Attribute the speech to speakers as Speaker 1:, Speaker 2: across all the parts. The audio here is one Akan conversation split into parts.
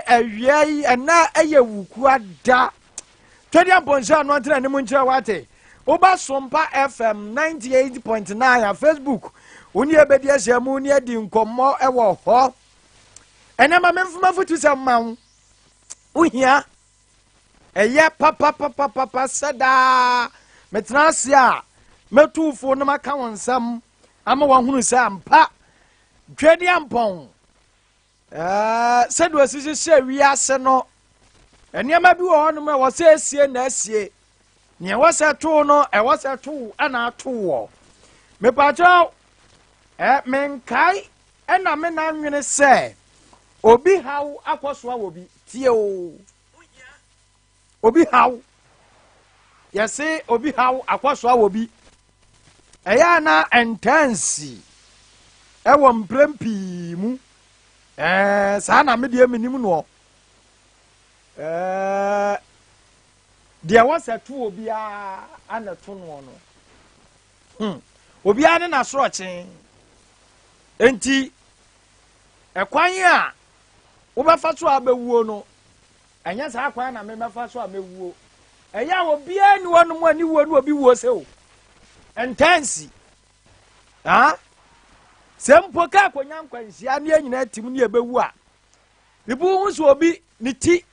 Speaker 1: awia yi ɛna ɛyɛ wukua da. Twɛdeɛ mpɔnhyɛ ano ntena anim nkyerɛ wate. Woba Sompa FM 98.9 a Facebook, wo ne yɛbɛdi ahyia mu ne adi nkɔmmɔ ɛwɔ hɔ. Ɛnɛ ma memfoma fotu sɛ ma wo. Wohia ɛyɛ papapapapa sɛ daa metena ase a mɛtu fo na maka wo nsɛm ama wahunu sɛ ampa Twedeɛ mpɔn sɛdeɛ ɔsi hyehyɛ wiase no, nneɛma bi wɔ hɔnom a ɛwɔ sɛ esie na asie, nea ɛwɔ sɛ too no ɛwɔ sɛ too ɛna ato wɔ mepaakyɛw ɛ menkae ɛna me na nwene sɛ obi haw akɔsoa wɔ bi tie o obi haw yɛse obi haw akɔsoa wɔ bi ɛyɛ a na ɛntaa ɛwɔ mprɛm pii mu. Saa na me deɛ menim noɔ. Deɛ ɛwɔ sɛ to obiara ana to noɔ no, obiara ne n'asorɔkye. Nti ɛkwan a wobɛfa so a bɛwuo no, ɛnyɛ saa kwan na memɛfa so a mɛwuo. Ɛyɛ a obiara ni hɔnom a ne wuo ne obi wuo sɛ o ɛntaa nsi. Sɛ mpo ka akonnwa nkwanhyia ne yɛn nyinaa tim ne yɛbɛwu a, bibi ho sɛ obi ne ti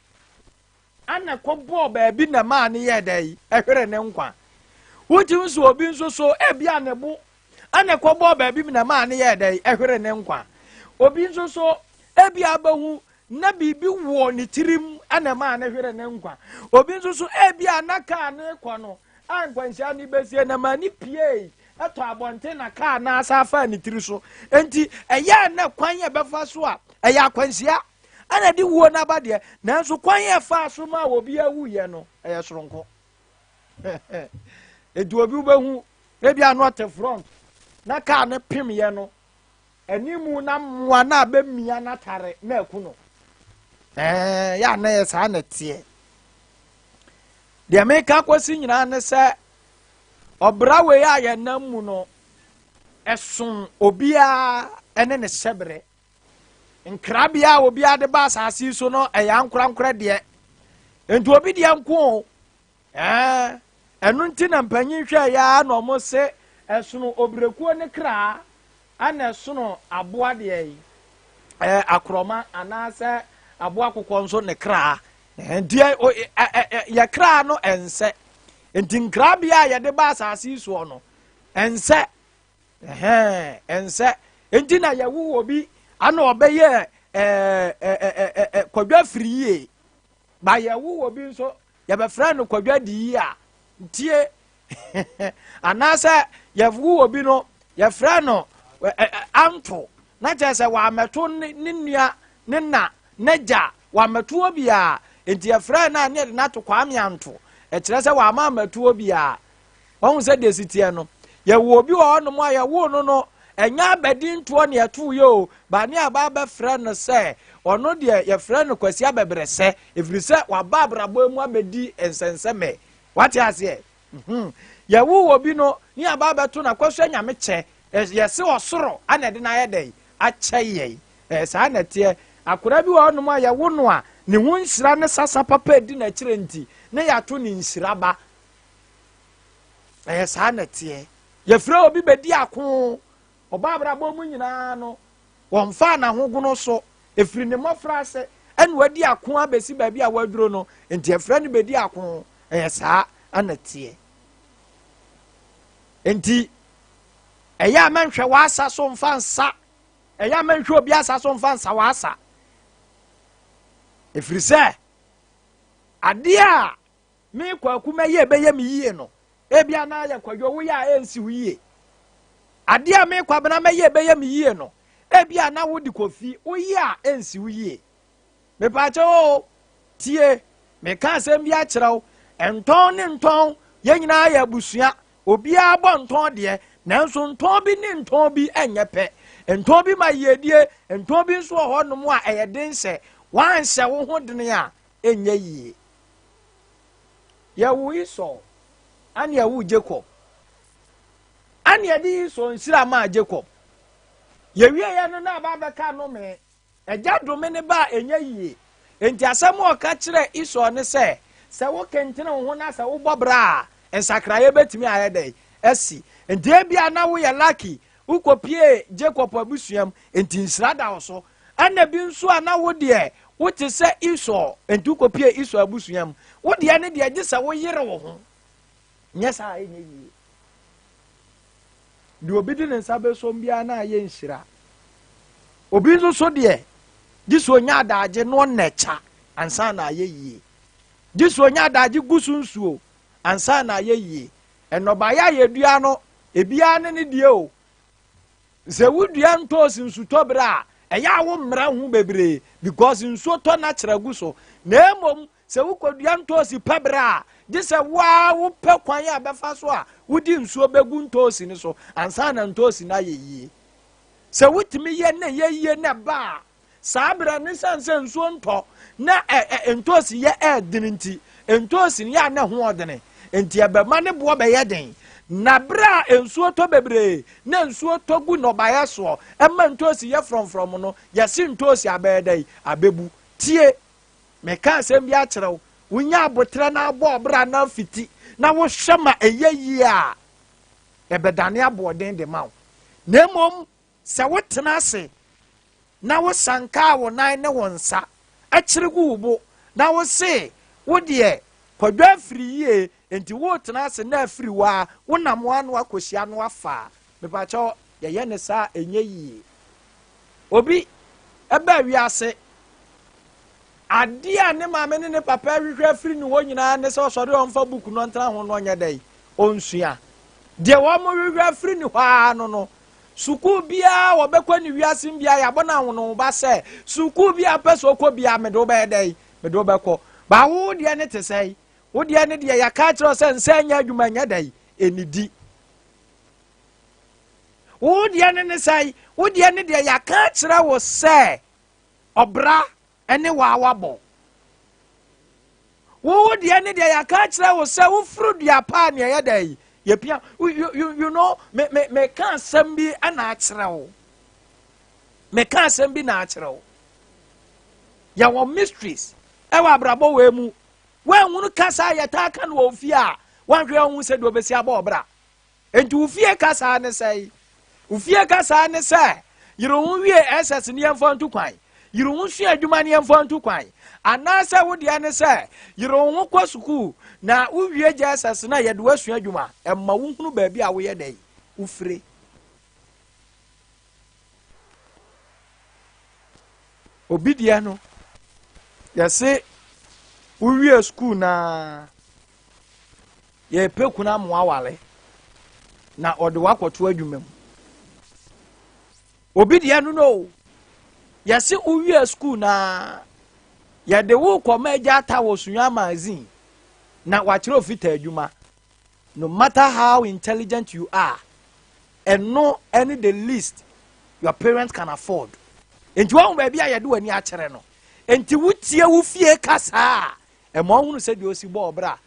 Speaker 1: ana kɔbɔɔ baabi na maa ne yɛ dɛ yi ɛhwere ne nkwa. Wotumi nso obi nso so ebi a ne bo ana kɔbɔɔ baabi na maa ne yɛ dɛ ɛhwere ne nkwa. Obi nso so ebi abɛhu na biribi wɔ ne tirim ana maa ne hwere ne nkwa. Obi nso so ebi a na kaa ne kɔ no a nkwanhyia ne besie na maa ne pie ɛtɔ abɔnten na kaa na asa afa ne tiri so. Nti ɛyɛ na kwan yɛ bɛfa so a ɛyɛ akwanhyia ɛna de wuo n'aba deɛ, nanso kwan yɛ fa so ma obi awuyɛ no ɛyɛ soronko. Etu obi wobɛhu ebi ano ɔte front na kaa ne pem yɛ no animu na mmoa na abɛmia n'atare na ɛku no. Yɛ ana yɛ saa na teɛ. Deɛ meka kɔsi nyinaa ne sɛ ɔbra wei a yɛnam mu no ɛso obiara ɛne ne hyɛberɛ. Nkrabea a obiara de ba asase yi so no ɛyɛ ankorankora deɛ, nti obi deɛ nko o. Ɛno nti na mpanyin hwɛ ya na ɔmo se ɛsono obirekuo ne kraa ana ɛsono aboa deɛ yi akorɔma anaasɛ aboa kokɔ nso ne kraa. Nti yɛ kraa no ɛnsɛ. Nti nkrabea a yɛde ba asase yi soɔ no ɛnsɛ, ɛnsɛ. Nti na yɛwo wɔ bi ana ɔbɛyɛ ɛɛ ɛɛ ɛɛ kwadwa firi yie ba, yɛwo wɔ bi nso yɛbɛfrɛ no kwadwa di yie a ntie, anaasɛ yɛwo wɔ bi no yɛfrɛ no anto na kyerɛ sɛ wɔamɛto ne nua ne na n'agya wɔamɛto obiara. Nti yɛfrɛ no a ne yɛde no ato Kwame Anto, ɛkyerɛ sɛ wɔama amɛto obiara. Wɔn sɛ deɛ si teɛ no, yɛwɔ obi wɔ hɔnom a yɛwo no ɛnyɛ abɛdi ntoɔ ne ɛto yɛ o ba ne aba abɛfrɛ no sɛ ɔno deɛ yɛfrɛ no Kwasi Abɛbrɛsɛ, ɛfiri sɛ waba abrabɔ mu abɛdi nsɛnsɛmɛ. Wate aseɛ? Yɛwo wɔ bi no ne aba abɛto no akɔsua Nyame kyɛ, yɛse ɔsoro ana ɛde no ayɛ dɛn akyɛ yɛn. Saa na ɛteɛ. Akwadaa bi wɔ hɔnom a yɛwo no a ne ho nhyira ne sasa papa edi n'akyire nti ne yɛato ne nhyira ba. Ɛyɛ saa na ɛteɛ. Yɛfrɛ obi bɛdi ako ɔba abrabɔ mu nyinaa no wɔmfa n'ahogono so, ɛfiri ne mmɔfra ase ɛna wadi ako abɛsi baabi a waduro no, nti yɛfrɛ no bɛdi ako. Ɛyɛ saa ana teɛ. Nti ɛyɛ a mɛnhwɛ w'asa so mfa nsa, ɛyɛ a mɛnhwɛ obi asa so mfa nsa w'asa, ɛfiri sɛ adeɛ a me Kwaku mɛyɛ ɛbɛyɛ me yie no, ebi anaa yɛ Kwadwo woyɛ a ɛnsi wo yie. Adeɛ a me Kwabena mɛyɛ ɛbɛyɛ me yie no, ebi ana wode Kofi woyɛ a ɛnsi wo yie. Mepaakyɛ o, tie, meka asɛm bi akyerɛ wo. Ntɔn ne ntɔn, yɛn nyinaa yɛ abusua. Obiara bɔ ntɔn deɛ, nanso ntɔn bi ne ntɔn bi nyɛ pɛ. Ntɔn bi ma yiedie, ntɔn bi nso wɔ hɔnom a ɛyɛ den sɛ wanhyɛ wo ho dene a ɛnyɛ yie. Yɛwo Esau ane yɛwo Jacob, ane yɛde Esau nhyira maa Jacob. Yɛwieɛ no na aba abɛka no me agya dome ne ba a ɛnyɛ yie. Enti asɛm a ɔka kyerɛɛ Esau ne sɛ, Sɛ wokentene wo ho na sɛ wobɔ bra a, nsakraeɛ bɛtumi ayɛ dɛn? Asi. Enti ebia na woyɛ lucky, wokɔpuee Jacob abusua mu, enti nhyira da wo so. Ɛna bi nso a na wo deɛ, wote sɛ Esau, enti wokɔpuee Esau abusua mu. Wo deɛ ne deɛ, gye sɛ woyere wo ho. Nyɛ saa a, ɛnyɛ yie. Deɛ obi de ne nsa bɛsom biara na ayɛ nhyira. Obi nso so deɛ, gye sɛ ɔnya adagye na ɔnna kya ansa na ayɛ yie. Gye sɛ ɔnya adagye gu so nsuo ansa na ayɛ yie. Nnɔbaeɛ a yɛdua no, ebiara ne ne deɛ o. Sɛ wodua ntoosi nsutɔ berɛ a, ɛyɛ a wo mmara ho bebree because nsuo tɔ na kyerɛ gu so. Na mmom Sɛ wukodua ntoosi pɛ bere a, gye sɛ wo ara wopɛ kwan a bɛfa so a wode nsuo bɛgu ntoosi no so ansa na ntoosi no ayɛ yie. Sɛ wotumi yɛ na ɛyɛ yie na ɛba a, saa berɛ no ɛsiane sɛ nsuo ntɔ na ɛ ɛ ntoosi yɛ ɛɛdene nti, ntoosi no yɛ a na ɛho ɔdene nti ɛbɛma ne boɔ bɛyɛ den. Na berɛ a nsuo tɔ bebree na nsuo tɔ gu nnɔbaeɛ soɔ ɛma ntoosi yɛ frɔmfrɔm no, yɛse ntoosi abɛyɛ dɛn? Abɛbu. Tie! Meka asɛm bi akyerɛ wo, wonya aboterɛ na abɔ ɔbra na afiti na wohwɛ ma ɛyɛ yie a, ɛbɛdane aboɔden de ma wo. Na mmom sɛ wotena ase na wosankaa wo nan ne wo nsa kyere gu wo bo na wose wo deɛ kwadwo afiri yie nti wotena ase na afiri wo a wonam ano akɔhyia no afa a, mepakyɛw yɛyɛ ne saa a ɛnyɛ yie. Obi baa wiase, adeɛ a ne maame ne ne papa rehwehwɛ afiri ne hɔ nyinaa ne sɛ ɔsɔre a ɔmfa buku no ɔntena ho no ɔnyɛ dɛn ɔnsua. Deɛ wɔrehwehwɛ afiri ne hɔ ara no no, sukuu biara wɔbɛkɔ ne wiase biara yɛabɔ no ahonohoba sɛ sukuu biara pɛ sɛ ɔkɔ biara mede wo bɛyɛ dɛn mede wo bɛkɔ. Ba wo deɛ ne te sɛn? Wo deɛ ne deɛ yɛaka akyerɛ wo sɛ nsa nyɛ adwuma nyɛ dɛn ɛnidi. Wo deɛ ne ne sɛn? Wo deɛ ne deɛ yɛaka akyerɛ wo sɛ ɔbra ne waa wabɔ. Wo deɛ ne deɛ yɛaka akyerɛ wo sɛ woforo dua paa nea ɛyɛ dɛ yi yɛpia you, you, you know me me meka asɛm bi na akyerɛ wo meka asɛm bi na akyerɛ wo yɛwɔ mysteries ɛwɔ abrabɔ wɔ mu woanhunu kasa a yɛtaa ka no wɔ ofie a woanhwɛ wohu sɛ deɛ ɔbɛsi abɔ ɔbra Enti wo fie kasaa ne sɛe? Wo fie kasaa ne sɛ, yere wo ho wie SS ne yɛmfa ntu kwan, yere wo ho sua adwuma ne yɛmfa ntu kwan. Anaasɛ wo deɛ ne sɛ, yere wo ho kɔ sukuu na wowie JSS no a yɛde wo asua adwuma. Ɛma wohunu baabi a woyɛ dɛn, wofire. Obi deɛ no, yɛse wowie sukuu naa Yɛrepɛ kunu ama waware na ɔde wakɔto adwuma mu. Obi deɛ no no o, yɛse wowie sukuu na yɛde wo kɔma agya ata wɔ Sunyani magazine na wakyerɛ ofita adwuma. No matter how intelligent you are, ɛno ɛne the least your parents can afford. Nti wɔn baabi a yɛde w'ani akyerɛ no. Nti wotie wo fie kasa a, ɛma ɔhunu sɛdeɛ ɔsi bɔ ɔbra.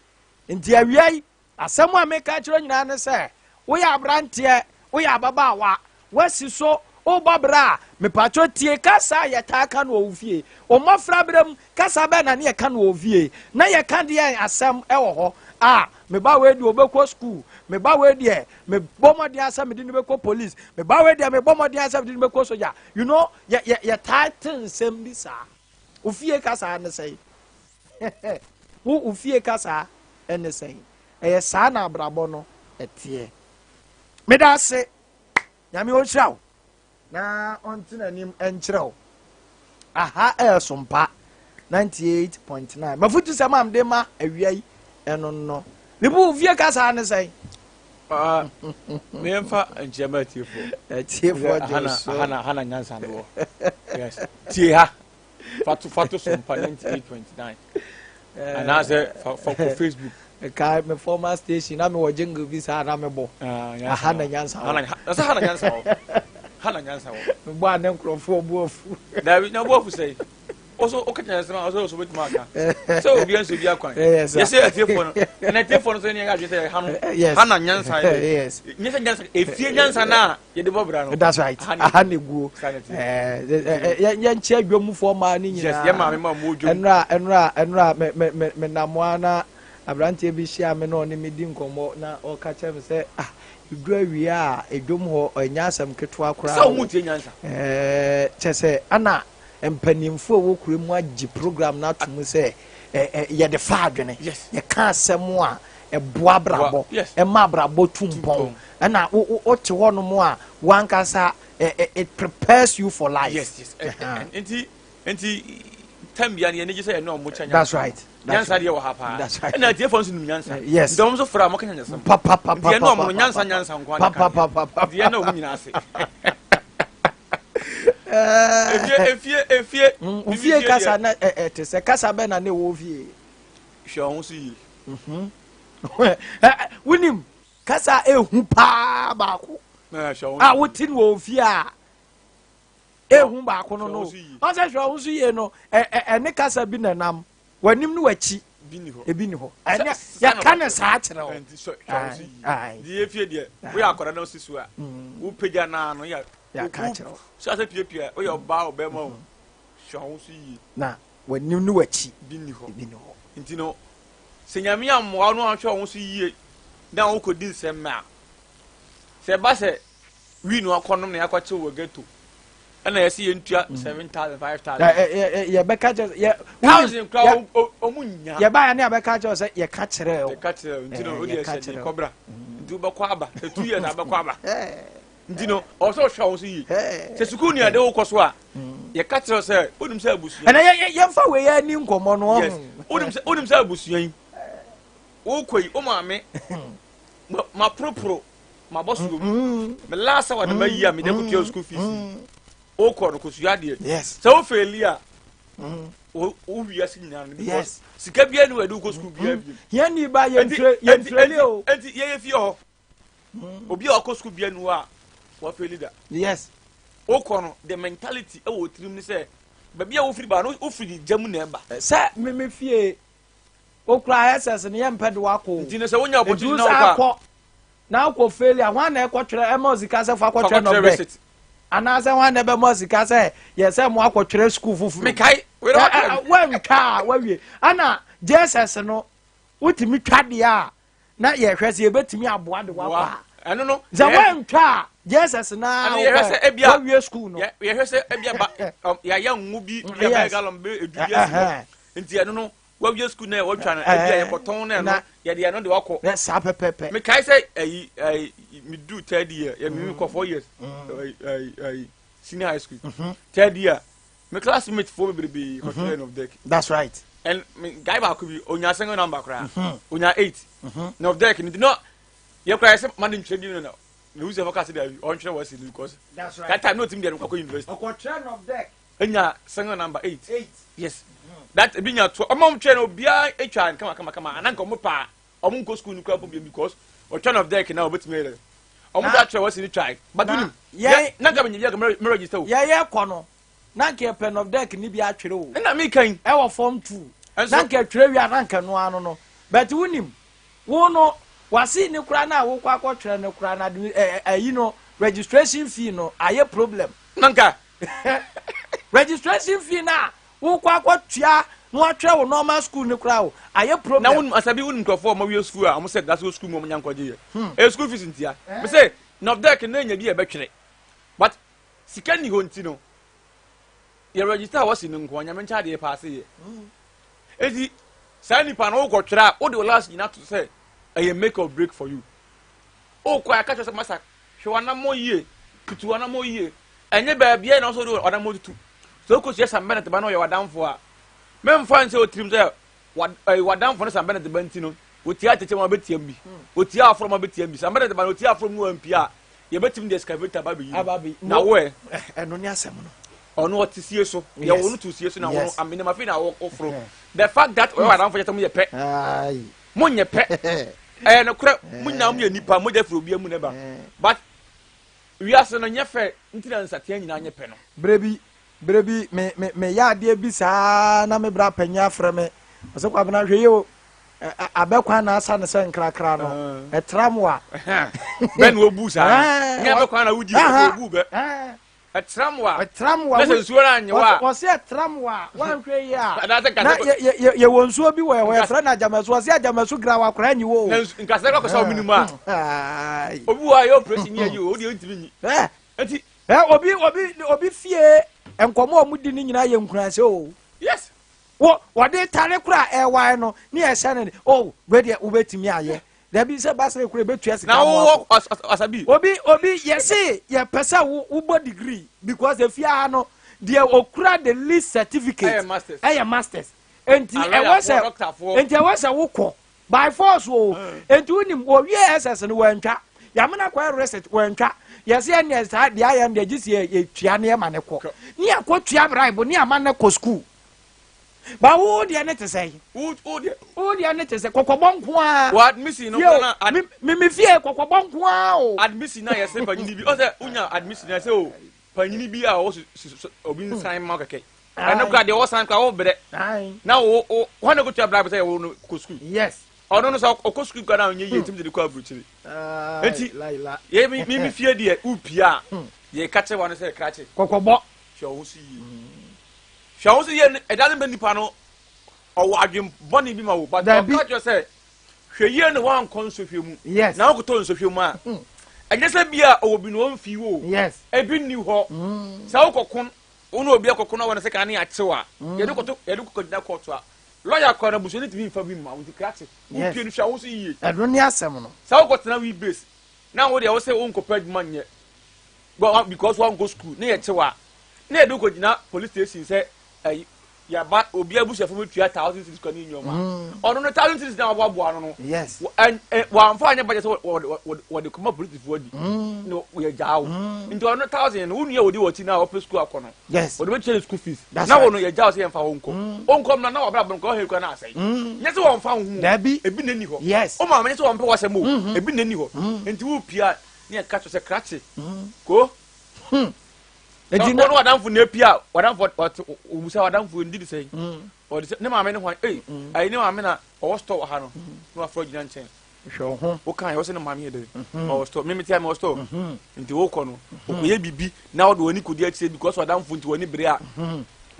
Speaker 1: Nti awia yi, asɛm a meka akyerɛ nyinaa ne sɛ, woyɛ aberanteɛ, woyɛ ababaawa, woasi so, wobɔ bra a, mepatwɔ tie kasa a yɛtaa ka no wɔ wo fie. Wo mmɔfra berɛ mu, kasa bɛn na ne yɛka no wɔ wo fie? Na yɛka deɛn asɛm wɔ hɔ? A, me ba wei deɛ ɔbɛkɔ sukuu, me ba wei deɛ mebɔ mmɔden ara sɛ mede no bɛkɔ police, me ba wei deɛ mebɔ mmɔden ara sɛ mede no bɛkɔ sogya. You know, yɛ, yɛ, yɛtaa te nsɛm bi saa. Wo fie kasa ne sɛn? Wo wo fie kasa ne sɛn? Ɛyɛ saa na abrabɔ no ɛteɛ. Meda ase. Nyame ɔnhyira wo na ɔnte n'anim nkyerɛ wo. Aha ɛyɛ Sompa 98.9. Mafutu sɛm a mede ma awia yi ɛno no. Libu wo fie kasa ne sɛn?
Speaker 2: Meyɛmfa nkyerɛ ma atiefoɔ.
Speaker 1: Atiefoɔ gye so.
Speaker 2: Aha na nyansa no wɔ. Yes. Tie ha. Fato fato so mpa 98.9. Anaasɛ fa fa kɔ Facebook.
Speaker 1: Mekae me former station na mewɔ jingle bi saa na mebɔ. Aha na nyansa wɔ.
Speaker 2: Na sɛ ha na nyansa wɔ. Ha na nyansa wɔ.
Speaker 1: Mebɔ a ne nkurɔfoɔ bo afu.
Speaker 2: Dabi na bo afu sɛn. Ɔso ɔka kyerɛ sɛ ɔsɛ ɔso bɛtumi aka sɛ obi nso bi akwan. Yɛsɛ atiefoɔ no ɛna atiefoɔ no sɛ ne yɛ adwene sɛ ha no ha na nyansa yɛ nyɛ sɛ nyansa efie nyansa no a yɛde bɔ bra no.
Speaker 1: That's right. Aha na eguo. Yɛnkyɛ adwamufoɔ maa ne nyinaa.
Speaker 2: Yɛ maame ma mu dwom.
Speaker 1: Ɛnura ɛnura ɛnura me me me me namoa na aberanteɛ bi hyia me na ɔne me di nkɔmmɔ na ɔka kyerɛ me sɛ ah edu awia a edwom hɔ ɛnyɛ asɛm ketewa koraa.
Speaker 2: Sɛ ɔmo tie nyansa.
Speaker 1: Ɛɛ kyɛ sɛ ana Mpanimfoɔ a ɛwɔ kuro mu agye program no ato mu sɛ yɛde fa adwene. Yɛka asɛm a ɛboa abrabɔ, ɛma abrabɔ tu mpɔn. Ɛna wote hɔnom a wankasa it prepares you for life.
Speaker 2: Yes, yes. Nti nti time bia no yɛn gye sɛ yɛne ɔmo kyɛ nyansa.
Speaker 1: That's right.
Speaker 2: Nyansa deɛ wɔ ha paa.
Speaker 1: That's right.
Speaker 2: Ɛna atiefoɔ nso nim nyansa.
Speaker 1: Yes.
Speaker 2: Nti ɔmo nso fra ɔmo ka nyansasɛm.
Speaker 1: Pa pa pa pa.
Speaker 2: Nti yɛne ɔmo no nyansa nyansa nko ara
Speaker 1: Pa pa pa pa.
Speaker 2: Nti yɛne ɔmo nyinaa ase. Efie efie efie.
Speaker 1: Ofie kasa na ɛte sɛ kasa bɛ na ne wɔ fie.
Speaker 2: Hwɛ ɔho so yie.
Speaker 1: Wonim kasa ehu paa baako a wote no wɔ ofie a ehu baako no no ɔsɛ hwɛ ɔho so yie no ɛne kasa bi na nam. W'anim ne w'akyi ebi ni hɔ. Ɛnɛ yɛka ne saa kyerɛ wo.
Speaker 2: Deɛ efie deɛ woyɛ akwadaa na osi so a wopagya naa no yɛ
Speaker 1: yɛka kyerɛ wo.
Speaker 2: So asɛ piapia woyɛ ɔbaa ɔbɛrima o hwɛ wo so yie.
Speaker 1: Na w'anim ne w'akyi
Speaker 2: bi ni hɔ.
Speaker 1: Ebi ni hɔ.
Speaker 2: Nti no sɛ Nyame ammoa wo na wanhwɛ wo so yie na wokɔdi nsɛm a sɛ ɛba sɛ wii na wakɔnom na yɛakɔkyew wɔ ghetto ɛna yɛsi yɛn tua 7,000 5,000.
Speaker 1: Yɛbɛka kyerɛ yɛ
Speaker 2: thousand kura ɔmu nya.
Speaker 1: Yɛba yɛ ne yɛbɛka kyerɛ sɛ yɛka kyerɛ o.
Speaker 2: Yɛka kyerɛ o nti no o de ɛhyɛ de kɔbra nti wobɛkɔ aba sɛ 2 years abɛkɔ aba nti no ɔsɛ ɔhwɛ wɔn so yie sɛ sukuu ni ade wokɔ so a yɛka kyerɛ sɛ wonim sɛ abusua.
Speaker 1: Ɛnna yɛ yɛmfa wei yɛ ani nkɔmɔ no
Speaker 2: ɔho. Wonim sɛ wonim sɛ abusua yi wokɔ yi wo maame ma poroporo mabɔ soɔ mu me last hour na mayi a mede akɔtua school fees yi wokɔ no kɔsua adeɛ sɛ wo faili a wo wiase nyinaa no because sika biara ni wɔde wokɔ school biara bi
Speaker 1: yɛn ba yɛntrɛli o
Speaker 2: enti yɛyɛ fie hɔ obi a ɔkɔ school biara ni hɔ a wafeeli da
Speaker 1: yes
Speaker 2: wokɔ no the mentality ɛwɔ tirim ne sɛ baabi a wofiri ba no wofiri gya mu na ɛba
Speaker 1: sɛ meme fie okura ss no yɛmpɛ de wakɔ o
Speaker 2: nti no sɛ wonya opportunity na wokɔ
Speaker 1: a Na wokɔ fail a, hwan na ɛkɔtwerɛ ɛma wo sika sɛ fa kɔtwerɛ nɔbɛ? Anaasɛ hwan na ɛbɛma wo sika sɛ yɛ sɛ mo akɔtwerɛ sukuu foforɔ?
Speaker 2: Mekae,
Speaker 1: woantwa a wawie. Ana JSS no wotumi twa deɛ a na yɛhwɛ sɛ yɛbɛtumi aboa de wakɔ a.
Speaker 2: Ɛno no.
Speaker 1: Sɛ woantwa a JSS na wawie sukuu no.
Speaker 2: Yɛhwɛ sɛ ebia ba yɛayɛ ngo bi bi a bɛyɛ gallon bɛ edu bi asi hɔ. Nti ɛno no wawie sukuu na wɔtwa no ebi a yɛkɔtɔn na ɛno yɛde ɛno de wakɔ.
Speaker 1: Na saa pɛpɛpɛ.
Speaker 2: Mekae sɛ ɛyi ɛyi medu third year yɛ mi kɔ 4 years ɛyi ɛyi ɛyi senior high school third year me classmate fo bebrebe kɔtɔ end of deck.
Speaker 1: That's right.
Speaker 2: And me guy baako bi onya single number koraa onya 8 na of deck nti no yɛ koraa yɛ sɛ ma ne ntwerɛ bi no na na wusi ɛfɔ kaa sɛ dabi ɔntwerɛ wɔ asi no because
Speaker 1: That's right.
Speaker 2: that time no otimi deɛ no kɔkɔ university.
Speaker 1: Ɔkɔtwerɛ of deck.
Speaker 2: Enya single number 8.
Speaker 1: 8.
Speaker 2: Yes. That ebi nya to ɔmo ɔmo twɛ no obiara etwa no kama kama kama anan ka ɔmo pa ɔmo nkɔ school no kura po bi because ɔtwa no of deck na ɔbɛtumi ayɛ dɛ. Ɔmo da twɛ wɔsi ne twae. But wonim
Speaker 1: yɛn
Speaker 2: na nka menye bi aka me register o.
Speaker 1: Yɛyɛ kɔ no na nka yɛpɛ of deck ni bi atwerɛ o.
Speaker 2: Ɛna mi kan.
Speaker 1: Ɛwɔ form 2. Na nka atwerɛ wie a na nka no ano no. But wonim wo no wase ne kura na wokɔ akɔtwerɛ no kura na ayi no registration fee no ayɛ problem.
Speaker 2: Na nka
Speaker 1: registration fee na wokɔ akɔtua na watwerɛ wo normal school no koraa o ayɛ problem.
Speaker 2: Na wonim asabi wonim nkurɔfoɔ a wɔawie school a wɔn sɛ da so school mu wɔn nya nkɔgye yɛ ɛyɛ school fees ntia me sɛ nɔfdɛk na nya bi yɛ bɛtwerɛ but sika ni hɔ nti no yɛ register a wɔsi no nko nyame nkyɛn adeɛ paase yɛ eti saa nipa no wokɔ twerɛ a wode wo last nyina to sɛ ɛyɛ make or break for you wokɔ a ɛka kyerɛ sɛ masa Hwɛ w'anammɔn yie, tutu w'anammɔn yie. Ɛnyɛ baabiara na ɔsɛ wode w'anammɔn tutu. Sɛ wokɔhyia Sam Bennett ba na ɔyɛ w'adamfo a, memfa nhyɛ wo tirim sɛ w'adamfo no Sam Bennett ba nti no, ɔtia atɛkyɛ ma wobɛtiam bi. Ɔtia aforɔ ma wobɛtiam bi. Sam Bennett ba no, ɔtia aforɔ mu na wampia a, yɛbɛtumi de excavator ba abɛyi no. Na wo ɛ?
Speaker 1: Ɛno ne asɛm no.
Speaker 2: Ɔno ɔte sie so. Yɛwɔ no to sie so na wo no, amenam afei na woforo. The fact that ɔyɛ w'adamfo kyerɛ sɛ moyɛ pɛ. Monyɛ pɛ. Ɛyɛ nokorɛ, mo nyinaa moyɛ nnipa, mogya firi obiara mu na ɛba. But wiase no nyɛ fɛ nti na nsateaa nyinaa nyɛ pɛ no.
Speaker 1: Berɛ bi, Berɛ bi me me meyɛ adeɛ bi saa na me bra panyin afrɛ me. Ɔsɛ Kwabena hwɛ yie o. Abɛ kwan na asa ne sɛ nkrakra no. Ɛtra mo a.
Speaker 2: Bɛ na obu saa. Nyɛ abɛ kwan na wodi obu bɛ. Ɛtra mo a.
Speaker 1: Ɛtra mo a.
Speaker 2: Na sɛ nsuo no anye wa.
Speaker 1: Ɔsɛ ɛtra mo a wanhwɛ yie a. Na yɛwɔ nsuo bi wɔ ɛhɔ yɛfrɛ no agyamasu. Ɔsɛ agyamasu grawa koraa nyi wɔ o.
Speaker 2: Na nkasɛ kɔkɔ sɛ ɔmo mu a. Obi wɔ a yɛ operation ni ayi o, o deɛ ntumi nyi. Eti.
Speaker 1: Obi obi obi fie nkɔmɔ a ɔmo di ne nyinaa yɛ nkuranhyɛ o.
Speaker 2: Yes.
Speaker 1: Wɔ wɔde tare kora a ɛwae no ne ɛhyɛ no de oh wei deɛ wobɛtumi ayɛ dabi sɛ basere kora ebetua sika
Speaker 2: na
Speaker 1: mu
Speaker 2: wowɔ
Speaker 1: akɔ.
Speaker 2: Asabi.
Speaker 1: Obi obi yɛse yɛpɛ sɛ wo wobɔ degree because efie ha no deɛ okura the least certificate
Speaker 2: ɛyɛ masters
Speaker 1: ɛyɛ masters enti ɛwɔ sɛ enti ɛwɔ sɛ wokɔ by force o enti wonim wɔwie ss no wɔantwa yamena kɔyɛ research wɔantwa yɛsɛ ɛneɛ saa deɛ ayɛ no deɛ gye sɛ yɛtua ne yɛma ne kɔ ne yɛkɔ tua bribe ne ama ne kɔ school ba wo deɛ ne te sɛ
Speaker 2: wo deɛ
Speaker 1: wo deɛ ne te sɛ kɔkɔbɔ nko ara
Speaker 2: wɔ admission no kora
Speaker 1: na me me fie kɔkɔbɔ nko ara o
Speaker 2: admission na yɛsɛ panyini bi ɔsɛ wonya admission na yɛsɛ o panyini bi a ɔwɔ obi nsan ma kɛkɛ ɛno kora deɛ ɔsan kora wo brɛ na wo wo wɔn na kotua bribe sɛ yɛwɔ no kɔ sukuu
Speaker 1: yes
Speaker 2: ɔno no sɛ ɔkɔ sukuu kora na ɔnyɛ yie tumi de kɔ aburukyiri eti yɛ mi mi fie deɛ wopia a yɛ ka kyerɛ wɔn sɛ krakye
Speaker 1: kɔkɔbɔ
Speaker 2: hwɛ ɔho so yie hwɛ ɔho so yie no ɛda no bɛ nipa no ɔwɔ adwen bɔne bi ma wo but ɔka kyerɛ sɛ hwɛ yie no wankɔ nsɔhwɛ mu
Speaker 1: yes
Speaker 2: na wokɔtɔ nsɔhwɛ mu a ɛnyɛ sɛ bi a ɔwɔ bi na ɔmfi wo
Speaker 1: yes
Speaker 2: ebi nni hɔ sɛ wokɔko wo ne obi akɔko na wɔne sɛ kan ne akyew a yɛde kɔto yɛde kɔkɔ gyina kɔɔto a lɔya kɔ na busuani tumi nfa bi mma wo nti krakye wopie no hwɛ wo so yie
Speaker 1: ɛno ne asɛm no
Speaker 2: sɛ wokɔtena wi base na wo deɛ wo sɛ wonkɔpɛ adwuma nyɛ because wankɔ school ne yɛkyew a na yɛde wokɔ gyina police station sɛ ɛyi yaba obi abusuafo bi tua 1000 cedis kɔ ne nneɛma ɔno no 1000 cedis na waboaboa no no
Speaker 1: yes
Speaker 2: wɔamfa anyɛ budget sɛ wɔde kɔma polisifoɔ adi na yɛgyaa wo nti ɔno thousand no wo nua wɔdi wɔkyi na ɔpɛ sukuu akɔ no
Speaker 1: yes
Speaker 2: wɔde bɛtua ne school fees na wɔ no yɛgyaa wo sɛ yɛmfa wo nkɔ ɔnkɔ mmra na wabrabɔ nkɔ ɔhɛ kura na asɛe nyɛ sɛ wɔmfa wo ho
Speaker 1: dabi
Speaker 2: ebi na ni hɔ
Speaker 1: yes
Speaker 2: o maame nyɛ sɛ wɔmpɛ w'asɛm o ebi na ni hɔ nti wo pia ne yɛka kyerɛ sɛ krakye ko
Speaker 1: Enti
Speaker 2: na wɔn wadamfo na epia wadamfo ɔte obusa wadamfo ndi de sɛn ɔde sɛ ne maame ne hwan ei ayi ne maame na ɔwɔ store wɔ ha no na wafrɛ gyina nkyɛn
Speaker 1: hwɛ wo ho
Speaker 2: woka yɛ wɔsɛ ne maame yɛ dɛ ɔwɔ store mímí tia mi wɔ store nti wokɔ no okɔyɛ bibi na ɔde wɔn ani kɔdi akyire because wadamfo nti wɔn ani bere a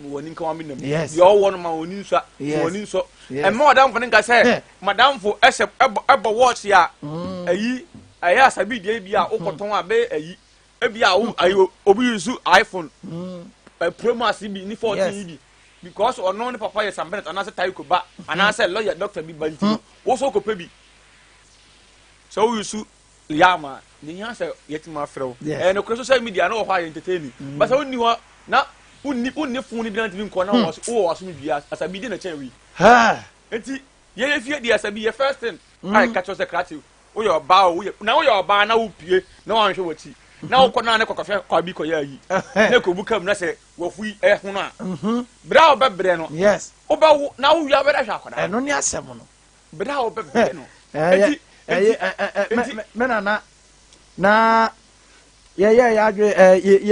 Speaker 2: wɔn ani nka wɔn nam
Speaker 1: deɛ
Speaker 2: ɔwɔ no ma wɔn ani nsɔ wɔn ani nsɔ ɛmɛ wadamfo ne nka sɛ madamfo ɛhyɛ ɛbɔ ɛbɔ wɔɔkye a ɛyi ɛyɛ asabi deɛ bi a wokɔtɔn a bɛyɛ ɛyi ebi a wo ayi obi use iphone pro max bi ne 14 yi bi because ɔno ne papa yɛ sam bennett anaasɛ taiko ba anaasɛ lawyer doctor bi ba nti no wo so kɔpɛ bi sɛ wo use yam a ne hia sɛ yɛtumi afrɛ wo ɛyɛ nokorɛ social media no wɔ hɔ a yɛ entertaining ba sɛ wonni hɔ na wonni wonni phone bi na ntumi nkɔ na wowɔ wasom dua asabi di na kyɛn wi nti yɛyɛ fie deɛ asabi yɛ first thing a yɛka kyerɛ sɛ krakye Woyɛ ɔbaa o, woyɛ na woyɛ ɔbaa na wopue na wanhwɛ w'akyi na wokɔ na ne kɔkɔhwɛ kwa bi kɔyɛ ayi na kɔbu kam na sɛ wafu yi ɛhono a berɛ a wobɛbrɛ no
Speaker 1: yes
Speaker 2: wobɛwo na wowie a wobɛda hwɛ akwadaa
Speaker 1: ɛno ne asɛm no
Speaker 2: berɛ a wobɛbrɛ no enti
Speaker 1: enti me nana na yɛyɛ yɛ adwe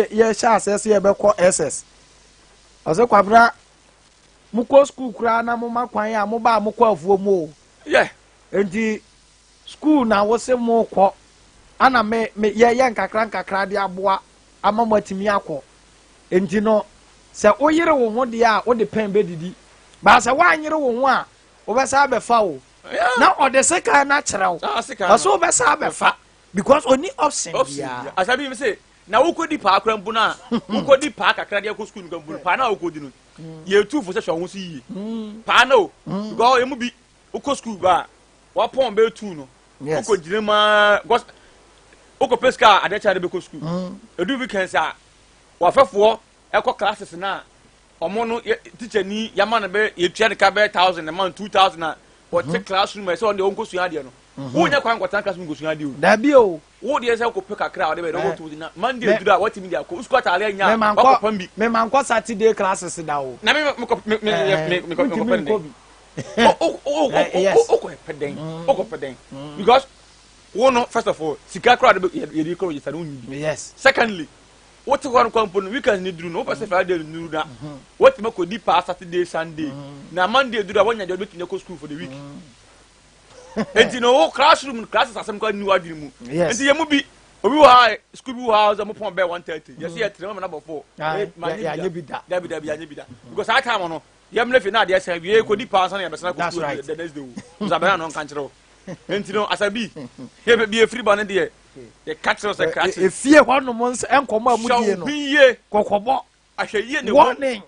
Speaker 1: yɛhyɛ aseɛ sɛ yɛbɛkɔ ss ɔsɛ kwabena mokɔ sukuu koraa na moma kwan a moba a mokɔ afuo mu o
Speaker 2: yɛ
Speaker 1: Enti sukuu na wose morekɔ ana me me yɛyɛ nkakra nkakra de aboa ama moatumi akɔ. Enti no sɛ woyere wo ho deɛ a wode pɛn bɛdidi. Baa sɛ woanyere wo ho a wobɛsa abɛfa o. Na ɔde sekan no akyerɛ wo. Ɔsɛ wobɛsa abɛfa because ɔni option biara.
Speaker 2: Asabi mi se na wokɔdi paa kora mpo no a wokɔdi paa kakra de akɔ sukuu no kora mpo no paa na wokɔdi no yɛtu fo sɛ hwɛ wo ho so yie paa no because ɛmu bi wokɔ sukuu ba a wapɔn bɛyɛ tuu no wokɔ gyina mu aa because wokɔ pɛ sika a adeɛ kyɛ de bɛkɔ sukuu mm. edu weekends a wafɛfoɔ ɛkɔ classes na ɔmo no yɛ teacher ni yama no bɛ yɛtua ne ka bɛyɛ thousand ɛma 2000 a wɔte mhm. classroom ɛsɛ ɔno deɛ ɔnkɔ sua adeɛ no mhm. wonyɛ kwan nkɔtena classroom nkɔ sua adeɛ o
Speaker 1: dabi o
Speaker 2: wo deɛ sɛ wokɔpɛ kakra a wɔde bɛyɛ dɛ wɔtu na monday duru a wɔtumi de akɔ sukuu ataare anya a wakɔpam bi
Speaker 1: memankɔ saturday classes da o
Speaker 2: na me mekɔ me me me mekɔ mekɔpɛ ne dɛn wokɔ pɛ dɛn wokɔ pɛ dɛn because wo no first of all sika koraa de yɛde kɔ register no wonni bi
Speaker 1: yes
Speaker 2: secondly. Wote hɔ no kwan mpo no, weekend no duru no, wopɛ sɛ Friday no duru na woatumi akɔdi paa Saturday, Sunday. Na Monday duru a, woanya deɛ wobɛtumi akɔ school for the week. Enti no, wo classroom no, classes asɛm koraa nni w'adwene mu. Enti yɛn mu bi, obi wɔ ha, school bi wɔ ha, sɛ mopɔn bɛɛ 1:30, yɛsɛ yɛtena mu ma no abɔ 4. Eh, manyɛ bi da. Dabi, dabi, yɛanyɛ bi da. Because saa time no, yɛmmerɛ fie na adeɛ sɛn, wie kɔdi paa ansa na yɛbɛsana kɔ school the next day o. Nso abɛn ano nka nkyerɛ wo. Enti no, asabi, yɛ baabi efiri ba no deɛ, yɛka kyerɛ sɛ krakye.
Speaker 1: Efie hɔnom nso nkɔmɔ a mudie no, kɔkɔbɔ,
Speaker 2: ahwɛ yie ne
Speaker 1: warning.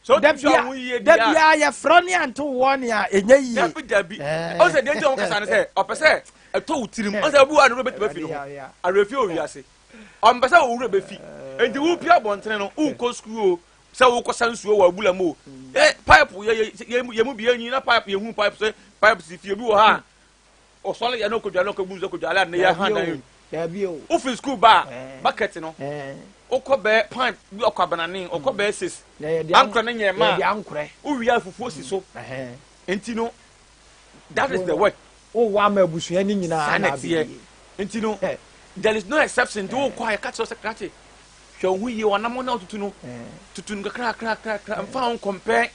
Speaker 1: Da bia da bia yɛfrɛ ne ante warning a ɛnyɛ yie.
Speaker 2: Dabi dabi. Ɔn sɛ deɛ nti a wɔn kasa no sɛ ɔpɛ sɛ ɛtɔ wo tirim. Ɔn sɛ obi wɔ a ne werɛ bɛtumi afi ne ho. Awerɛfie wɔ wiase. Ɔmpɛ sɛ wo werɛ bɛfi. Enti wopie abɔntene no, wokɔ sukuu o, sɛ wokɔsa nsuo wɔ abula mu o, ɛ pipe yɛ yɛ yɛ mu bi yɛnyi na pipe yɛhu pipe sɛ pipe si fie bi wɔ ha a ɔsɔre yɛ na ɔkɔdwale ɔkɔbu nsuo kɔdwale a ne yɛ ha dan wofi sukuu ba a bucket no wokɔ bɛɛ pan bi ɔkɔ abanane ɔkɔ bɛɛ sis ankorɛ no nyɛ ma wowie a fufuo si so nti no that is the work
Speaker 1: wowɔ ama abusua no nyinaa na
Speaker 2: abɛdie nti no there is no exception nti wokɔ a yɛka kyerɛ sɛ krakye hwɛ wo ho yie w'anammɔn na wotutu no tutu no kakrakrakrakra mfa ho nkɔmpɛ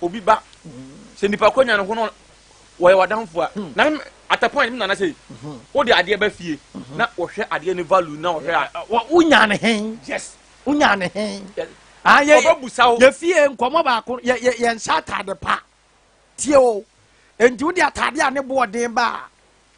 Speaker 2: obi ba sɛ nipa kɔ nya ne ho no wɔyɛ w'adamfo a na me at a point me nana sɛ wode adeɛ ba fie na wɔhwɛ adeɛ no value na wɔhwɛ a
Speaker 1: wonya ne hen
Speaker 2: yes
Speaker 1: wonya ne hen
Speaker 2: ɔbɛbusa wo
Speaker 1: yɛ fie nkɔmmɔ baako yɛ yɛ yɛnhyɛ atade pa tie o enti wode atade a ne boɔden ba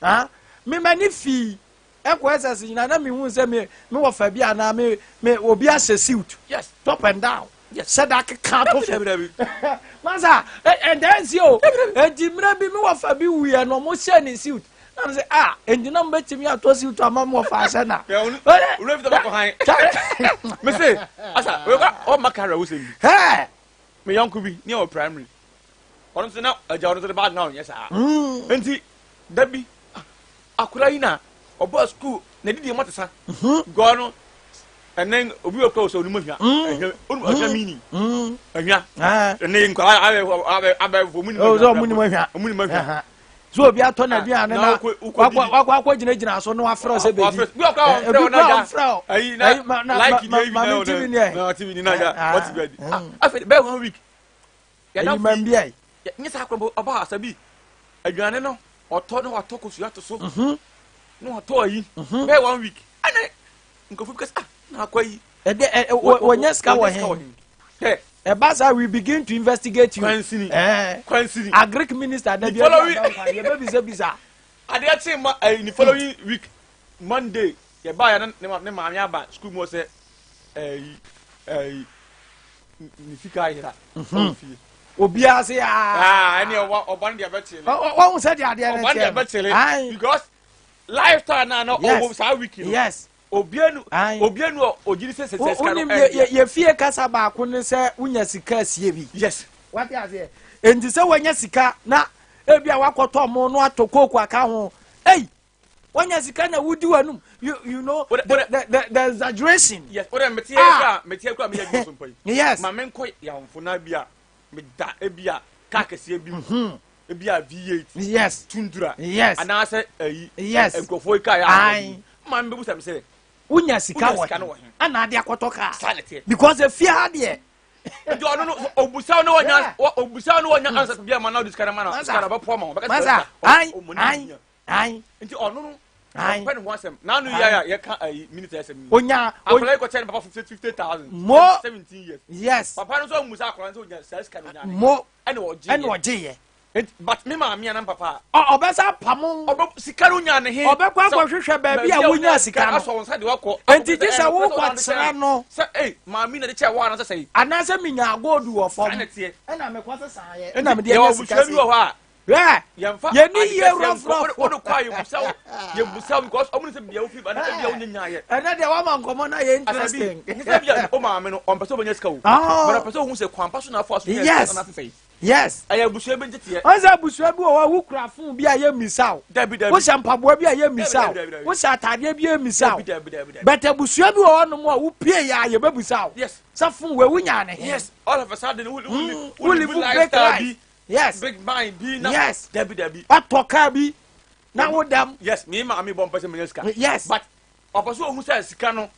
Speaker 1: a ah me m'ani fii ɛkɔ ss nyinaa na mehu sɛ me me wɔ fa bi anaa me me obi ahyɛ suit
Speaker 2: yes
Speaker 1: top and down
Speaker 2: yes
Speaker 1: sɛ da keka to so
Speaker 2: dabi dabi
Speaker 1: masa ɛdɛ nsi o enti mmerɛ bi me wɔ fa bi wuyɛ no ɔmo hyɛ ne suit na me sɛ ah enti na mo bɛtumi atɔ suit ama me wɔ fa ahyɛ na
Speaker 2: wura fi tɔbɔ kɔ han me se asa ɔma kara wo sɛm bi
Speaker 1: hɛ
Speaker 2: me yɔnko bi ne ɔwɔ primary ɔno nso na agya ɔno nso de bag na ɔnyɛ saa nti da bi akora yi na ɔbaa sukuu na didi mu atesa gɔɔ no ɛnɛ obi wɔ kura sɛ onim ahwia ahwia onim ahwia mini ahwia ɛnɛ nkwa abɛ abɛ abɛ fo mu nim ahwia
Speaker 1: ɔmu nim ahwia
Speaker 2: ɔmu nim ahwia
Speaker 1: so obi atɔ n'aduane na wakɔ wakɔ akɔ gyinagyina so na wafrɛ sɛ bɛdi
Speaker 2: ebi kura ɔnfrɛ
Speaker 1: o
Speaker 2: ayi na like deɛ ebi na
Speaker 1: tv ni ɛ
Speaker 2: na tv ni na ya wɔte bi adi afei bɛyɛ one week
Speaker 1: ɛyi ma bi ɛ
Speaker 2: nye saa akɔrɔ ɔba asabi aduane no ɔtɔ na watɔ kosua to so na watɔ ayi bɛyɛ one week ɛnɛ nkurɔfo bi kasa ah na akɔ yi
Speaker 1: ɛdɛ ɛ wɔnyɛ sika wɔ he ɛba saa we begin to investigate you
Speaker 2: kwansini
Speaker 1: ɛɛ
Speaker 2: kwansini
Speaker 1: agric minister dabi
Speaker 2: following
Speaker 1: ɛbi yɛ bɛ bisa bisa
Speaker 2: adeɛ kye ma ɛyi ni following week Monday yɛ ba yɛ ne ne maame aba school mu sɛ ɛyi ɛyi ne sika ayera ɛwɔ fie.
Speaker 1: Obiara se aa.
Speaker 2: Ɛne ɔba ɔba no deɛ bɛkyele.
Speaker 1: Wɔn sɛ deɛ adeɛ no
Speaker 2: ɔba no deɛ bɛkyele because lifestyle na na ɔwɔ saa week no.
Speaker 1: Yes.
Speaker 2: Obianu obianu a ogyiri sɛ sɛ sika no
Speaker 1: ɛyɛ. Wonim yɛ fie kasa baako ne sɛ wonya sika asie bi.
Speaker 2: Yes.
Speaker 1: Wate aseɛ. Enti sɛ wonya sika na ebi a wakɔtɔ mo no atɔ kooko aka ho. Ei wonya sika na wodi w'anum you you know the the the, the exaggeration.
Speaker 2: Yes o de mete yɛ kura mete yɛ kura meyɛ adwuma so mpa yi.
Speaker 1: Yes.
Speaker 2: Ma menkɔ yawonfo na bi a meda ebi a kaa kɛseɛ bi mu. Ebi a V8.
Speaker 1: Yes.
Speaker 2: Tundra.
Speaker 1: Yes.
Speaker 2: Anaasɛ ayi.
Speaker 1: Yes.
Speaker 2: Nkurɔfoɔ yi kaa yɛ
Speaker 1: ahɔ.
Speaker 2: Maa mi bɛ busa mi sɛ.
Speaker 1: Wonya sika wɔ he? Ana ade akɔtɔ kaa.
Speaker 2: Saa na ɛteɛ.
Speaker 1: Because efie ha deɛ.
Speaker 2: Nti ɔno no obusa no wɔnya obusa no wɔnya answer bi ama na ɔde sika no ma na sika no ɔbɛpoa ma wɔn.
Speaker 1: Masa ayi ayi ayi.
Speaker 2: Nti ɔno no ɔmpɛ ne ho asɛm. N'ano yi a yɛka ayi minute asɛm yi.
Speaker 1: Onya
Speaker 2: akwadaa yi kɔkyɛ ne papa 50,000.
Speaker 1: Mo
Speaker 2: 17 years.
Speaker 1: Yes.
Speaker 2: Papa no nso ɔmusa akwadaa no sɛ onya saa sika no onya.
Speaker 1: Mo
Speaker 2: ɛna ɔgye
Speaker 1: ɛna ɔgye yɛ.
Speaker 2: But me maame anam papa.
Speaker 1: Ɔbɛsa pamo.
Speaker 2: Ɔbɛ sika no nya ne he.
Speaker 1: Ɔbɛkɔ akɔhwehwɛ baabi a wonya sika no.
Speaker 2: Asɔ wɔn nsa de wakɔ.
Speaker 1: Nti gye sɛ wokɔ kyerɛ no.
Speaker 2: Sɛ ee maame na de kyɛ wɔ anasɛ sɛ.
Speaker 1: Anaasɛ minya gold wɔ fam.
Speaker 2: Saa na teɛ.
Speaker 1: Ɛna mekɔ sesa yɛ. Ɛna mede anya sika
Speaker 2: se. Yɛ wɔ abusua bi wɔ hɔ a.
Speaker 1: Hwɛ.
Speaker 2: Yɛnfa
Speaker 1: yɛni yie rɔfrɔf.
Speaker 2: Wode kɔ a yɛbusa wo yɛbusa wo because ɔmo ne sɛ bia wofi ba na ebia wonya nyaayɛ.
Speaker 1: Ɛnɛ deɛ wama nkɔmɔ na yɛ interesting.
Speaker 2: Asabi ne sɛ bia o maame no ɔmpɛ sɛ ɔbɛnya sika o. But ɔpɛ sɛ ohun sɛ kwan pa so na afɔ aso nya sika na afefa yi.
Speaker 1: Yes.
Speaker 2: Ɛyɛ abusua bi nteteɛ.
Speaker 1: Ɔn sɛ abusua bi wɔ hɔ a wokura phone bi a yɛ mmisa wo.
Speaker 2: Dabi dabi.
Speaker 1: Wohyɛ mpaboa bi a yɛ mmisa wo. Wohyɛ ataadeɛ bi a yɛ mmisa wo.
Speaker 2: Dabi dabi dabi dabi.
Speaker 1: But abusua bi wɔ hɔnom a wopie yɛ a yɛbɛbusa wo.
Speaker 2: Yes.
Speaker 1: Sɛ phone wei wonyaa ne he.
Speaker 2: Yes. All of a sudden wo
Speaker 1: wo
Speaker 2: wo live
Speaker 1: lifestyle bi. Yes.
Speaker 2: Big mind bi na.
Speaker 1: Yes.
Speaker 2: Dabi dabi.
Speaker 1: Watɔ car bi na wo dam.
Speaker 2: Yes, me maame bɔ mpɛ sɛ menya sika.
Speaker 1: Yes.
Speaker 2: But Ɔpɛ sɛ ɔhu sɛ sika no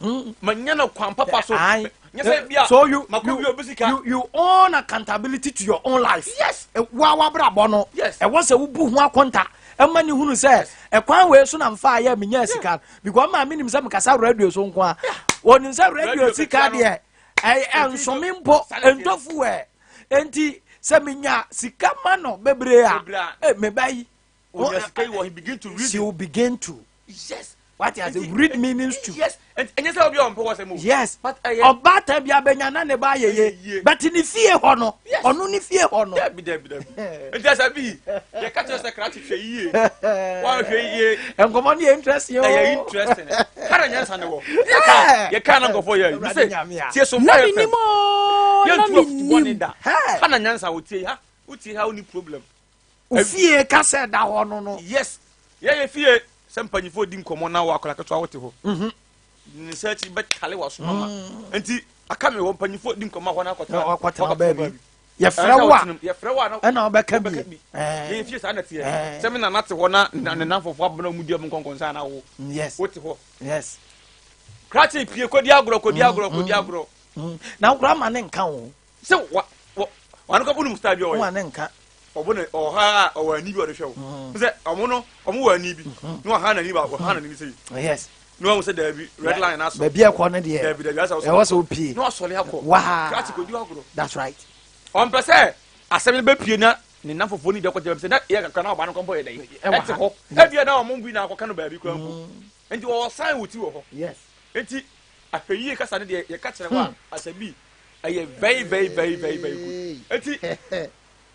Speaker 2: manya no kwan papa so.
Speaker 1: Aye.
Speaker 2: Nyɛ sɛ bia
Speaker 1: So you
Speaker 2: makɔ
Speaker 1: you
Speaker 2: wie obi sika.
Speaker 1: you own accountability to your own life.
Speaker 2: Yes.
Speaker 1: Wa wabrabɔ no.
Speaker 2: Yes.
Speaker 1: Ɛwɔ sɛ wobu ho akonta. Ɛma ne hunu sɛ ɛkwan wei so na mfa ayɛ menya sika no. Because maa menim sɛ mekasa radio so nko a. Wɔnim sɛ radio
Speaker 2: Radio
Speaker 1: sika
Speaker 2: ketewa no.
Speaker 1: deɛ ɛyɛ ɛnsome mpo
Speaker 2: Saa na ɛteɛ.
Speaker 1: ɛntɔfu ɛ. Enti sɛ menya sika ma no bebree a
Speaker 2: Bebree a.
Speaker 1: meba yi.
Speaker 2: Onya sika yi wɔ, he begin to read.
Speaker 1: She will begin to. What has read meanings to.
Speaker 2: Yes, ɛnyɛ sɛ obi a ɔmpɛ wɔ sɛ mo. But ɛyɛ
Speaker 1: Ɔbaatan bi abɛnya na ne ba ayɛ
Speaker 2: Ɛyɛ
Speaker 1: yie,
Speaker 2: yie.
Speaker 1: but ne fie hɔ no, ɔno ne fie hɔ no.
Speaker 2: Dabi, dabi, dabi. Nti ɛsɛ bi yɛka kyerɛ sɛ krakye, hwɛ yie, wɔnhwɛ yie.
Speaker 1: Nkɔmɔ no yɛ interesting o.
Speaker 2: Ɛyɛ interesting. Kara nyansa ne wɔ yɛka yɛka na nkɔfɔ yɛ yi
Speaker 1: Awurade
Speaker 2: sɛ
Speaker 1: Nyame a.
Speaker 2: tie so
Speaker 3: Na
Speaker 2: mfa
Speaker 3: menim
Speaker 2: yɛ fam
Speaker 3: o, na
Speaker 2: yɛntu afutu bɔne
Speaker 3: menim.
Speaker 2: da.
Speaker 1: Hey.
Speaker 2: Kana nyansa wotie ha, wotie ha, woni problem.
Speaker 1: Ofie kasa ɛda hɔ no.
Speaker 2: Yes, yɛyɛ fie sɛ mpanyinfoɔ di nkɔmmɔ na wɔ akɔla ketewa wote hɔ ne nsa akyi bɛtale wɔ ma nti aka mi wɔ mpanyinfoɔ di nkɔmmɔ hɔ na akɔtena.
Speaker 1: Na wakɔtena baabi. Yɛfrɛ wo a,
Speaker 2: yɛfrɛ wo a na
Speaker 1: ɛna wobɛka
Speaker 2: wobɛka
Speaker 1: bi.
Speaker 2: Bi. Yɛyɛ fie saa na teɛ sɛ me nana te hɔ na ne namfofoɔ abena mu di ɔmo nkɔnkɔnsa na wo wote hɔ. Krakye pie kɔdi agorɔ, kɔdi agorɔ, kɔdi agorɔ.
Speaker 1: Na wokora ma ne nka wo.
Speaker 2: Sɛ wa wɔ ɔno kɔ wonim style bi a
Speaker 1: Woma
Speaker 2: ɔyɛ
Speaker 1: ne nka.
Speaker 2: Ɔbo ne ɔha a ɔwɔ ani bi a ɔde hwɛ wo sɛ ɔmo no ɔmo wɔ ani bi na ɔha n'ani ba, ɔha n'ani sɛ na wɔn sɛ daabi, red line aso.
Speaker 1: Baabi a ɛkɔ no deɛ,
Speaker 2: Daabi, daabi, asɛ
Speaker 1: ɛwɔ sɛ wopie.
Speaker 2: Na ɔsɔre akɔ. Krakye kɔdi agorɔ.
Speaker 1: That's right.
Speaker 2: Ɔmpɛ sɛ asɛm no bɛpie na ne namfofoɔ ne bi akɔgyina baabi sɛ na yɛ kakra na ɔbaa no kɔmpɔ yɛ dɛ
Speaker 1: Ɛwɔ
Speaker 2: ɛte
Speaker 1: ha.
Speaker 2: hɔ ebia na ɔmo bi na akɔka no baabi kora mpo, nti wɔwɔ sign wɔ ti wɔ hɔ. Nti ahwɛyie kasa no deɛ, yɛka kyerɛ hɔ a, asɛ bi ɛyɛ very, very, very, very, very good. Nti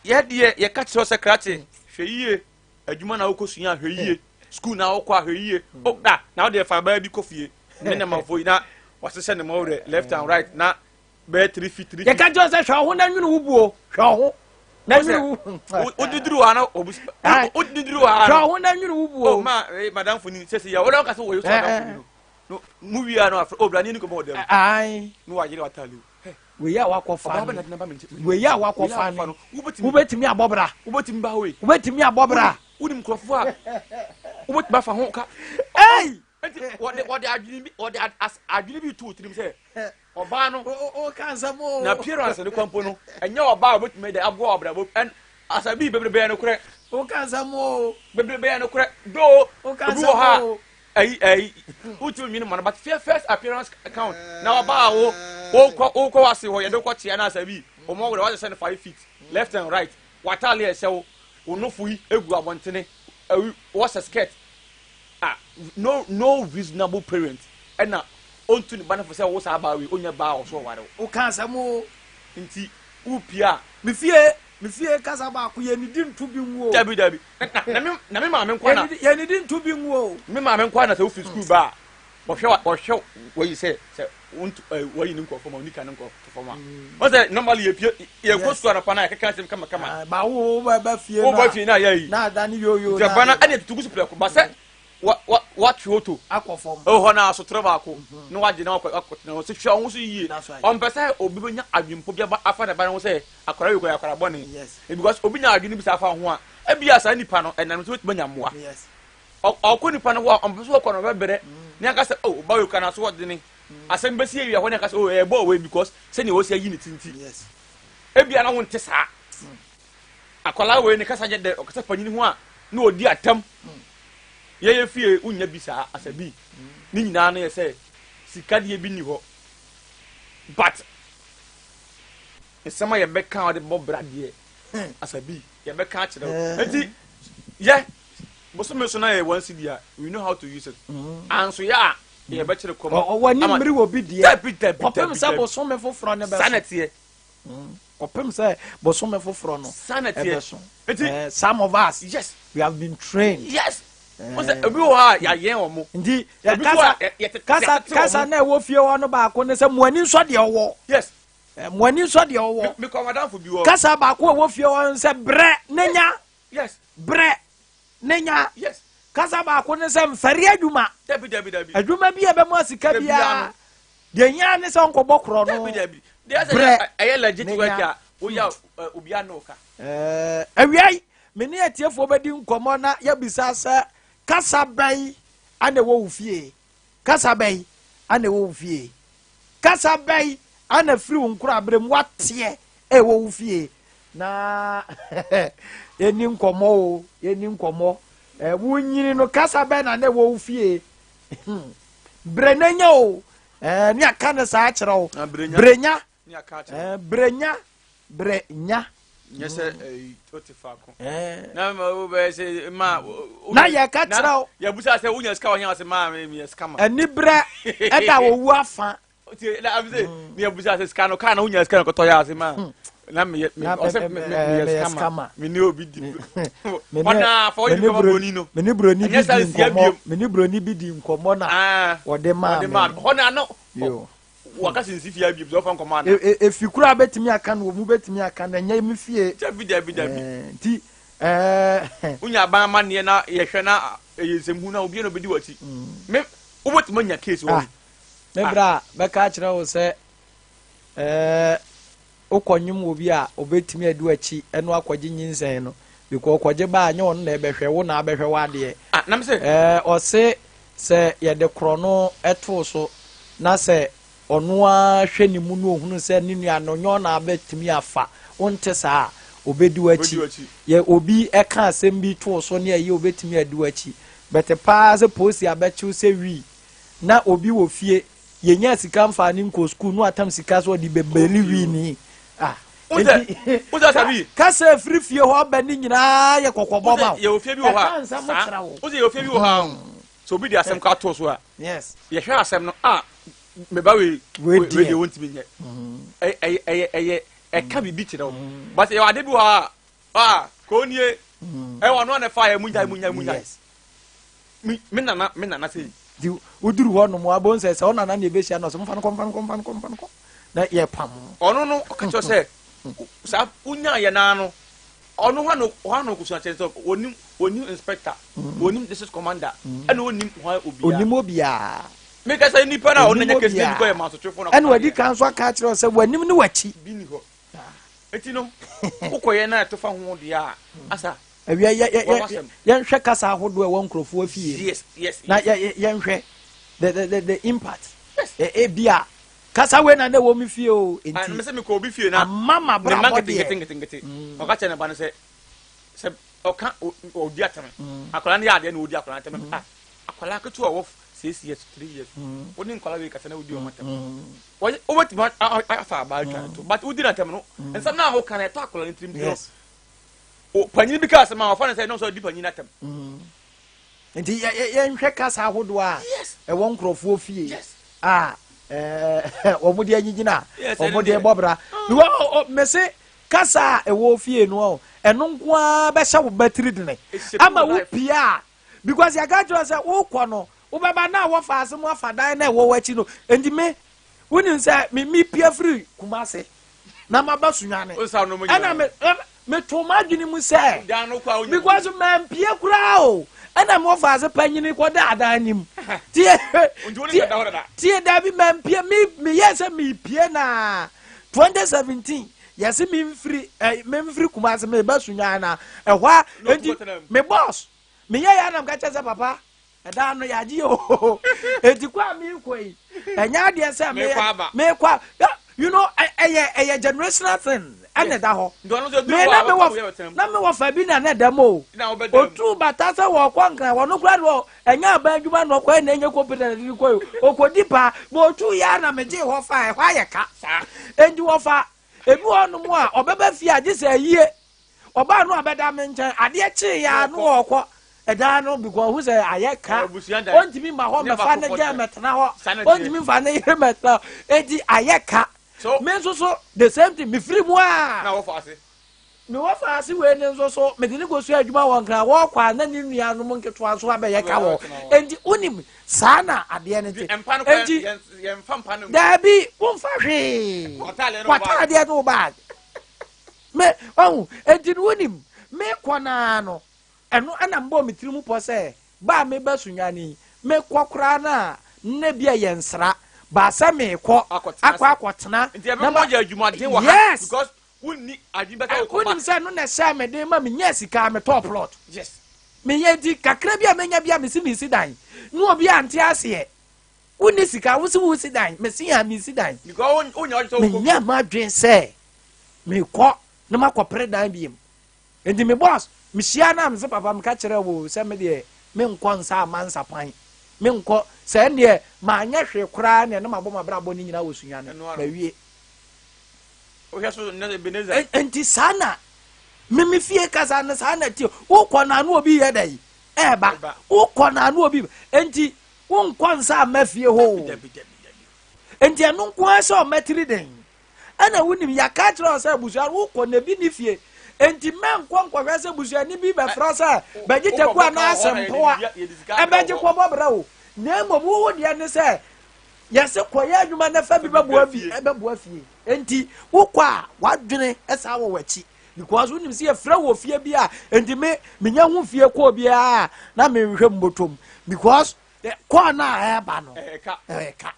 Speaker 2: yɛdeɛ yɛka kyerɛ wo sɛ krakye, hwɛ yie, adwuma na wokɔ sua, hwɛ yie, school na wokɔ a, hwɛ yie o. Na wode fa baa bi kɔ fie ne namafo yi na wɔahyehyɛ ne mɔwerɛ left and right na bɛyɛ 3 feet 3 feet.
Speaker 1: Yɛka kyerɛ sɛ hwɛ wo ho na nwene wo buo, hwɛ wo ho na nwene wo.
Speaker 2: Wodidiri wɔ ha na obi wodidiri wɔ ha
Speaker 1: Hwɛ
Speaker 2: no
Speaker 1: wo ho na nwene wo
Speaker 2: o
Speaker 1: buo.
Speaker 2: Ma madamfo ni sɛ yɛ wɔn kasa wɔ yesu adamfo ni no mu wia no afɛ o bra ni ni kɔmɔ wɔ dɛm ne wayere wataale o.
Speaker 1: Wei a wakɔfa
Speaker 2: Ɔbaa bɛ
Speaker 1: no
Speaker 2: na de naba mi nkyɛn.
Speaker 1: Wei a wakɔfa no,
Speaker 2: wobɛtumi
Speaker 1: wobɛtumi abɔ bra.
Speaker 2: Wobɛtumi ba wei.
Speaker 1: Wobɛtumi abɔ bra.
Speaker 2: Wonim nkurɔfoɔ a wobɛtumi afa ho ka.
Speaker 1: Ei!
Speaker 2: Nti wɔde adwene bi, wɔde adwene bi to tirim sɛ ɔbaa no
Speaker 1: O ka nsɛm o.
Speaker 2: Na appearance ne kwampo no ɛnyɛ ɔbaa a wobɛtumi de aboa ɔbrabɔ ɛn asabi bebrebe yɛ nokorɛ.
Speaker 1: O ka nsɛm o.
Speaker 2: Bebrebe yɛ nokorɛ doo.
Speaker 1: O ka
Speaker 2: Obi wɔ ha
Speaker 1: nsɛm o.
Speaker 2: Ayi wotumi nwene ma no, but first appearance count na ɔbaa wo wokɔ wase hɔ yɛde wokɔ kyea no asabi wɔn wɔde wɔahyehyɛ no 5 feet left and right, wataale a ɛhyɛ wo, wo nofo yi egu abɔntene, awi wɔhyɛ skirt a, no reasonable parent ɛna ontu ne ba no fo sɛ wo saa baa wei onyɛ baa a ɔso ɔware wo.
Speaker 1: O ka nsɛm o.
Speaker 2: Nti wopie a
Speaker 1: Me fie kasa baako, yɛnidi nto bi ngu o.
Speaker 2: Dabi, dabi, na me maame nkwa na
Speaker 1: Yɛnidi nto bi ngu o.
Speaker 2: Me maame nkwa na sɛ wofi sukuu ba a, wɔhwɛ wɔhwɛ wɔyi sɛ wontu wɔyi ne nkurɔfoɔ ma onika ne nkurɔfoɔ fam a, wɔn sɛ normally yɛpie yɛkɔ sukuu anɔpa na yɛkeka nsɛm kama kama.
Speaker 1: Ah, ba wo bɛba fie
Speaker 2: wo
Speaker 1: no
Speaker 2: ba
Speaker 1: a
Speaker 2: fie na yɛ yi
Speaker 1: na ada ne yoyo
Speaker 2: nti
Speaker 1: na
Speaker 2: ɛba na
Speaker 1: ade
Speaker 2: ɛna tutu gu so prɛko ba sɛ wa wa watwe oto
Speaker 1: akɔ fam.
Speaker 2: Ɛwɔ hɔ na asotorɔ baako na wagye na wakɔ akɔtena hɔ sɛ hwɛ ɔho so yie.
Speaker 1: That's right.
Speaker 2: Ɔmpɛ sɛ obi bɛnya adwempo bi aba afa ne ba no ho sɛ akwadaa wei kɔ yɛ akwadaa bɔne. Because obi nya adwene bi saa afa ho a, ebia saa nipa no ɛnam so bɛtumi anya mmoa. Ɔkɔ nipa no hɔ a, ɔmpɛ sɛ ɔkɔ no ɔbɛbrɛ ne aka sɛ oh, ɔba wei kɔ anaso ɔdene asɛm bɛsi awia hɔ ne aka sɛ oh, ɛyɛ bɔɔ wei because sɛnea wɔsi ayi ne ti nti. Ebia na wonte saa akwadaa wei ne kasa nyɛ dɛ, ɔkasa panyin ho a na ɔdi atam. Yɛyɛ fie wonya bi saa asabi ne nyinaa no yɛ sɛ sika deɛ bi ni hɔ, but nsɛm a yɛbɛka a wɔde bɔ bra deɛ, asabi yɛbɛka akyerɛ wo. Nti yɛ bosome so na yɛ 1 cedi a, we know how to use it. Anso yɛ a yɛbɛkyerɛ kɔm.
Speaker 1: W'ani mmiri wɔ bi deɛ.
Speaker 2: Dabi, dabi.
Speaker 1: Kɔpem
Speaker 2: Dabi,
Speaker 1: sɛ
Speaker 2: dabi.
Speaker 1: bosome foforɔ ne
Speaker 2: Saa na
Speaker 1: bɛso.
Speaker 2: teɛ.
Speaker 1: Kɔpem sɛ bosome foforɔ no
Speaker 2: Saa na teɛ.
Speaker 1: ɛbɛso.
Speaker 2: Nti
Speaker 1: Some of us, we have been trained.
Speaker 2: Yes, wọ́n sɛ obi wɔ hɔ a yɛayɛn wɔn mo.
Speaker 1: Nti
Speaker 2: Obi so
Speaker 1: kasa
Speaker 2: a yɛtete
Speaker 1: kasa
Speaker 2: yɛtete
Speaker 1: kasa
Speaker 2: wɔn.
Speaker 1: na ɛwɔ fie hɔ no baako ne sɛ mo ani nsɔ deɛ ɔwɔ. Mo ani nsɔ deɛ ɔwɔ.
Speaker 2: Mi kɔ madamfo bi wɔ.
Speaker 1: Kasa baako a ɛwɔ fie hɔ no sɛ brɛ ne nya. Brɛ ne nya. Kasa baako ne sɛ mfɛre adwuma.
Speaker 2: Dabi, dabi, dabi.
Speaker 1: Adwuma bi a ɛbɛmu asika
Speaker 2: Dabi
Speaker 1: biara
Speaker 2: ano.
Speaker 1: deɛ hia ne sɛ ɔnkɔbɔ korɔ no.
Speaker 2: Dabi, dabi, deɛ sɛ
Speaker 1: Brɛ
Speaker 2: ɛyɛ legit
Speaker 1: ne
Speaker 2: work
Speaker 1: nya.
Speaker 2: a woyɛ a obi ano ka.
Speaker 1: Awia yi me ne atiefoɔ bɛdi nkɔmmɔ na yɛbisa sɛ kasa bɛn ana ɛwɔ wo fie. Kasa bɛyi ana ɛwɔ wo fie? Kasa bɛyi ana firi wo nkorabere mu wateɛ ɛwɔ wo fie? Na yɛni nkɔmmɔ o, yɛni nkɔmmɔ. Wonyini no, kasa bɛn na na ɛwɔ wo fie? Brɛ na nya o. Ne aka ne saa kyerɛ wo.
Speaker 2: Na brɛ nya.
Speaker 1: Brɛ nya.
Speaker 2: Ne aka kyerɛ wo.
Speaker 1: Brɛ nya. Brɛ nya.
Speaker 2: Nyɛ sɛ wote faako. Na ma wo bɛyɛ sɛ ma
Speaker 1: Na yɛka kyerɛ wo.
Speaker 2: Yɛbusa sɛ wonya sika wɔ hɛn ase maa me meyɛ sika ma.
Speaker 1: Anibrɛ ɛda owu afa.
Speaker 2: Tie na abi sɛ ne yɛbusa sɛ sika no kaa na wonya sika no kɔtɔ yɛ ase ma. Na meyɛ me ɔsɛ me meyɛ sika ma. Me ne obi di. Ɔna afɔ ɔyɛ nipa broni no.
Speaker 1: Me ne broni bi
Speaker 2: Ɛnyɛ sɛ
Speaker 1: di
Speaker 2: nsia
Speaker 1: nkɔmmɔ.
Speaker 2: biom.
Speaker 1: Me ne broni bi di nkɔmmɔ na
Speaker 2: Ah.
Speaker 1: ɔde maa
Speaker 2: Ɔde maa
Speaker 1: me.
Speaker 2: me. Hɔ na no.
Speaker 1: Yo.
Speaker 2: Waka sɛ nsi fie abiem sɛ ɔfa nkɔmmɔ ana.
Speaker 1: Efi kura bɛtumi aka no, wɔ mu bɛtumi aka no, ɛnyɛ me fie.
Speaker 2: Dabi, dabi, dabi.
Speaker 1: Nti
Speaker 2: Wonya aban amanneɛ na yɛhwɛ na ɛyɛ nsɛmhu na obiara na obɛdi w'akyi. Me wobɛtumi anya case wɔ.
Speaker 1: Ah, me bra bɛka akyerɛ wo sɛ wokɔ nwom wɔ bi a obɛtumi adi w'akyi ɛno akɔgye nyinsɛn no, because ɔkɔgye ba a, nyɛ ɔno na ɛbɛhwɛ wo na abɛhwɛ w'adeɛ.
Speaker 2: Ah, nam sɛ
Speaker 1: Ɔse sɛ yɛde korɔ no ɛtoo so na sɛ ɔno ara hwɛ ne mu no, ohunu sɛ ne nua no nyɛ ɔna abɛtumi afa wonte saa a, obɛdi w'akyi.
Speaker 2: Obɛdi w'akyi.
Speaker 1: Yɛ obi ɛka asɛm bi too so ne ɛyɛ, obɛtumi adi w'akyi bɛte paa sɛ polisi abɛkyew sɛ wii na obi wɔ fie, yɛnya sika mfa ne nkɔ sukuu no, atam sika so ɔde bɛbɛli wii ni ah.
Speaker 2: Wosɛ sabi.
Speaker 1: Kasa efiri fie hɔ ɔbɛ ne nyinaa yɛ kɔkɔbɔ ma wo.
Speaker 2: Yɛwɔ fie bi wɔ hɔ
Speaker 1: ɛka
Speaker 2: a
Speaker 1: nsɛm
Speaker 2: saa
Speaker 1: kyerɛ wo.
Speaker 2: Wosɛ yɛwɔ fie bi wɔ hɔ a, sɛ obi de asɛm kɔ ato so a, yɛhwɛ asɛm no a, meba wei
Speaker 1: wei
Speaker 2: wei
Speaker 1: deɛ.
Speaker 2: Deɛ wɔntumi nyɛ. Ɛyɛ ɛka biribi kyerɛ wo, but yɛwɔ ade bi wɔ hɔ a kò nie ɛwɔ ɔno a na ɛfa yɛ mu nyae mu nyae mu nyae. Me nana sɛ
Speaker 1: Nti woduru hɔ nom abɔ nsɛ sɛ ɔnana ne ɛbɛhyia no, ɔsɛ mfa no kɔ, mfa no kɔ, mfa no kɔ, mfa no kɔ na yɛpam.
Speaker 2: Ɔno no ɔka kyerɛ sɛ saa wonya yɛ naa no, ɔno hɔ ano kosua kyerɛ sɛ onim inspector, onim district commander, ɛna onim hwan obiara.
Speaker 1: Onim obiara.
Speaker 2: Meka sɛ nipa na ɔno
Speaker 1: Onim
Speaker 2: nya kesi na bi
Speaker 1: obiara.
Speaker 2: kɔ yɛ mansotwefo na
Speaker 1: Ɛna wadi kan so aka akyerɛ wo sɛ w'anim ne w'akyi
Speaker 2: bi ni hɔ, eti no wokɔyɛ na ɛto fa ho deɛ a asa.
Speaker 1: Awia yɛ yɛ
Speaker 2: Wɔn
Speaker 1: yɛ
Speaker 2: asɛm.
Speaker 1: Yɛnhwɛ kasa ahodoɔ a ɛwɔ nkurɔfoɔ afie mu. Na yɛnhwɛ the impact. Ebi a kasa wei na ne wɔ mi fie o,
Speaker 2: Ah,
Speaker 1: nti
Speaker 2: mɛ sɛ mekɔ obi fie na
Speaker 1: ama ma
Speaker 2: ne
Speaker 1: bra
Speaker 2: mma
Speaker 1: bɔ
Speaker 2: nketenkete
Speaker 1: deɛ.
Speaker 2: Nketenkete ɔka kyerɛ ne ba no sɛ ɔka ɔdi atɛm, akwadaa no yɛ adeɛ na ɔdi akwadaa no atɛm. Ah, akwadaa ketewa a ɔwɔ 6 years, 3 years, wo ne nkwadaa wei kasa na wodi ɔmo atɛm, wɔyɛ wobɛtumi afa abaa atwa ne to, but wodi n'atɛm no, nsɛm no a woka no ɛtɔ akwadaa no tirim no. Panyin bi ka asɛm a ɔfa no sɛ ɛno nso ɔdi panyin atɛm.
Speaker 1: Nti yɛnhwɛ kasa ahodoɔ a ɛwɔ nkurɔfoɔ fie a wɔn de anyigyina a
Speaker 2: ɛno
Speaker 1: wɔn de
Speaker 2: deɛ.
Speaker 1: bɔ bra, because mese kasa a ɛwɔ fie no ɔ, ɛno nko ara bɛhyɛ wo batiri dene
Speaker 2: Ɛhyɛ
Speaker 1: ama
Speaker 2: wo
Speaker 1: wo
Speaker 2: life.
Speaker 1: pie a, because yɛka kyerɛ sɛ wokɔ no, wobɛba na wɔfa ase mu afa dan na ɛwɔ w'akyi no. Nti me wonim sɛ me pie firi Kumase na maba Sunyane
Speaker 2: Wo nsa no mo
Speaker 1: ɛna
Speaker 2: nyinaa.
Speaker 1: me meto m'adwene mu sɛ
Speaker 2: dan no kɔ a wonya
Speaker 1: because mampie koraa o, ɛna me wɔfa ase panyini kɔda adan nim tie.
Speaker 2: Nti wo ne
Speaker 1: Tie.
Speaker 2: bɛda hɔ dada.
Speaker 1: Tie, dabi, mampie. Me meyɛ sɛ mepie na 2017 yɛse memfiri memfiri Kumase meba Sunyane na ɛhɔ a
Speaker 2: Na
Speaker 1: enti
Speaker 2: ɔtumi kɔtena mu.
Speaker 1: Me boss meyɛ yɛ anam ka kyerɛ sɛ papa ɛda no yɛagye o, enti kɔ a meekɔ yi, ɛnyɛ adeɛ sɛ
Speaker 2: Meekɔ aba.
Speaker 1: meekɔ a ɛyɛ generational thing ɛna ɛda hɔ.
Speaker 2: Nti ɔno nso
Speaker 1: Me
Speaker 2: duru hɔ
Speaker 1: na
Speaker 2: a
Speaker 1: mewɔ
Speaker 2: wɔkɔ yɛ bɛtena mu.
Speaker 1: Na mewɔ fa bi na na ɛda mu o.
Speaker 2: Na wobɛda mu.
Speaker 1: Otu bata sɛ wɔkɔ Nkran, wɔno kora deɛ ɛnyɛ aban adwuma na ɔkɔ, ɛna ɛnyɛ competent de kɔ yi, okɔdi paa ma otu yɛ a na megye hɔ fa ɛhɔ ayɛ ka. Enti wɔfa ebi wɔ hɔnom a ɔbɛba fie a gye sɛ ayie ɔbaa no a bɛda me nkyɛn, adeɛ kyee ya no ɔkɔ ɛdan no because ɔhu sɛ ayɛ ka.
Speaker 2: Abusua dan.
Speaker 1: Ɔntumi ma hɔ
Speaker 2: Ne
Speaker 1: mɛfa ne
Speaker 2: baako
Speaker 1: gya
Speaker 2: kɔ
Speaker 1: mɛtena hɔ.
Speaker 2: Saa na teɛ.
Speaker 1: Ɔntumi mfa ne yere mɛtena hɔ, enti ayɛ ka. Me nso so the same thing, mefiri mu a
Speaker 2: na wɔfa ase.
Speaker 1: Mewɔ faase wei ne nso so mede ne kɔsua adwuma wɔ Nkran, wɔkɔ a na ne nuanom nketewa nso abɛyɛ ka wɔ.
Speaker 2: Abɛtena hɔ.
Speaker 1: Enti wonim saa na adeɛ no
Speaker 2: Nti
Speaker 1: te.
Speaker 2: mpa no kɔ
Speaker 1: Enti
Speaker 2: yɛmfa mpa no ngu.
Speaker 1: Daabi, womfa hwee.
Speaker 2: W'ataadeɛ ne wo bag.
Speaker 1: W'ataadeɛ ne wo bag me ɔhu. Enti no wonim mekɔ naa no, ɛno ɛna mbɔ me tiri mu pɔ sɛ ba a meba Sunyane yi, mekɔ koraa no a nna bi a yɛ nsra baasa mekɔ
Speaker 2: Akɔtena
Speaker 1: akɔ
Speaker 2: ase.
Speaker 1: akɔtena
Speaker 2: Nti
Speaker 1: na
Speaker 2: ɛbɛma ɔyɛ adwumaden wɔ ha. Because wonni adwene bɛsɛ wokɔ
Speaker 1: Wonim
Speaker 2: back.
Speaker 1: sɛ no na ɛhyɛ me den ma menya sika a metɔɔ plot. Meyɛ nti kakra bi a menya bi a mesi dan na obi ante aseɛ. Wonni sika, wo se wosi dan, mese a mesi dan. Menya m'adwene sɛ mekɔ na makɔpere dan biem. Nti me boss, mehyia no a mese papa meka kyerɛ wo sɛ me deɛ menkɔ nsa ama nsapan. Menkɔ, sɛ ɛndeɛ manyɛ hwee koraa neɛ na mabɔ m'abrabɔ no nyinaa wɔ Sunyani. Mawie. Nti saa na me me fie kasa no saa na tie. Wokɔ na ano obi yɛ dɛ ɛɛba. Wokɔ na ano obi. Nti Wonkɔ nsa mma fie hɔ o. Enti ɛno nko ara sɛ ɔmɛtiri den. Ɛna wonim yɛaka akyerɛ wo sɛ abusua no wokɔ na ebi ne fie. Enti mɛnkɔ nkɔhwɛ sɛ busuani bi bɛfrɛ sɛ bɛgye taku anaa asɛmpoa ɛbɛgye kɔbɔ brɛ wo. Na mmom wo deɛ ne sɛ yɛse kɔyɛ adwuma na fa bi bɛboa bi ɛbɛboa fie. Enti wokɔ a wadwene ɛsaa wɔ w'akyi. Because wonim sɛ yɛfrɛ wɔ fie bi a nti me menya ho fie kɔɔ biara na mehwehwɛ mbɔtɔm because kɔɔ no a ɛreba no ɛka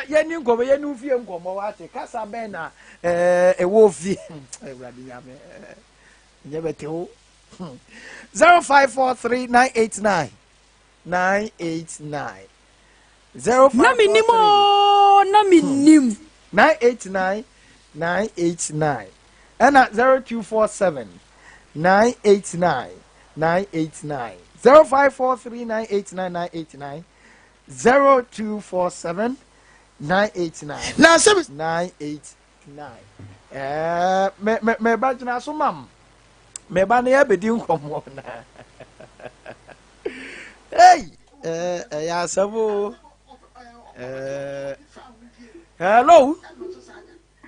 Speaker 1: yɛni nkɔmmɔ yɛni fie nkɔmmɔ wate kasa bɛn na ɛwɔ fie awurade nyame nyɛ bɛte wo 0543 989 989
Speaker 3: Na mennim oo, na mennim.
Speaker 1: 989 989 ɛna 0247 989 989 0543 989 989 0247 989
Speaker 4: Na sɛ.
Speaker 1: 989 ɛɛ mɛ mɛ mɛba gyina so mam mɛba ne yɛbɛdi nkɔmmɔ na hey ɛyɛ asɛm o hello.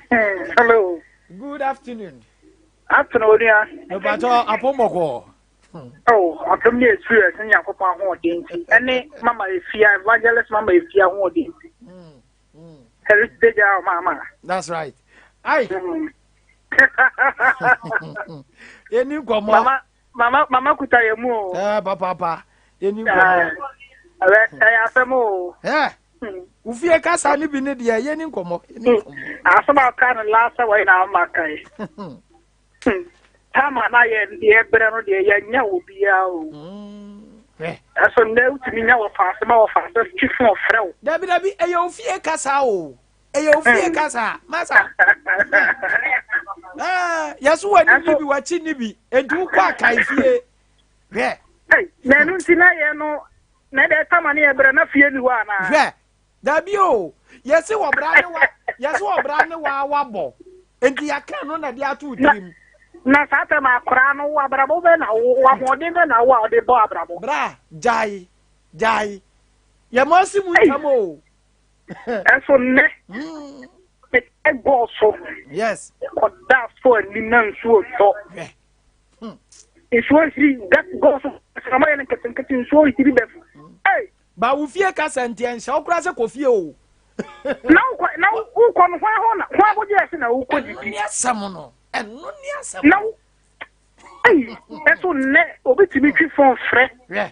Speaker 5: Hello.
Speaker 1: Good afternoon.
Speaker 5: Afternoon, onua.
Speaker 1: Mepatɔ apɔmmɔkɔ.
Speaker 5: Oh, atom ne experience ne Nyankopɔn ahoɔden nti. Ɛne Mama Efia, Evangelist Mama Efia ahoɔden nti. Heritage a mama.
Speaker 1: That's right. Ai. Yɛni nkɔmmɔ.
Speaker 5: Mama Mama mama kuta yɛ mu o.
Speaker 1: Ɛɛ papaapa yɛni nkɔmɔ.
Speaker 5: Ɛɛ ɛyɛ asɛm o.
Speaker 1: Ɛɛ wofie kasa ne bi ne deɛ yɛni nkɔmɔ yɛni
Speaker 5: hmm.
Speaker 1: nkɔmɔ.
Speaker 5: Asɛm a ɔka no last wɔ na ama ka yi. Tama na yɛ deɛ brɛ no deɛ yɛnyɛ obiara o. Ɛso nnɛ wotumi nya wɔ faase ma wɔ faase twi fon frɛ wo.
Speaker 1: Dabi dabi ɛyɛ ofie kasa o. ɛyɛ ofie hmm. kasa masa ɛɛ yɛso wɔ anim ni bi w'akyi ni bi nti wokɔ akae fie hwɛ.
Speaker 5: na ɛno nti na yɛ no na ɛdɛ tama ne yɛ brɛ na fie ni hɔ anaa.
Speaker 1: hwɛ dabi o yɛsi wɔ bra ne wa yɛsi wɔ bra ne wa wabɔ nti yɛaka no na de ato tirim.
Speaker 5: na saa tɛm akora no wo abrabɔ bɛ na wo ahoɔden bɛ na wo a ɔde bɔ abrabɔ.
Speaker 1: bra gyae gyae yɛ mo asi mu ntam o.
Speaker 5: Ɛnso nnɛ, mekae gɔɔ so.
Speaker 1: Yes.
Speaker 5: Kɔda so anim na nsuo tɔ. Hmm. Nsuo hiri gɔɔ so sɛ yɛ no nketenkete nsuo hiri bɛ.
Speaker 1: Hey. Ba wo fie kasa nti ɛnhyɛ wo koraa sɛ kɔ fie o.
Speaker 5: Na wokɔ na wokɔ no hwan hɔ na hwan hɔ gye ɛsɛ na wokɔ didi.
Speaker 1: Ɛno ne asɛm no. Ɛno ne asɛm.
Speaker 5: Na wo Ei, ɛso nnɛ obi tumi twi fon frɛ.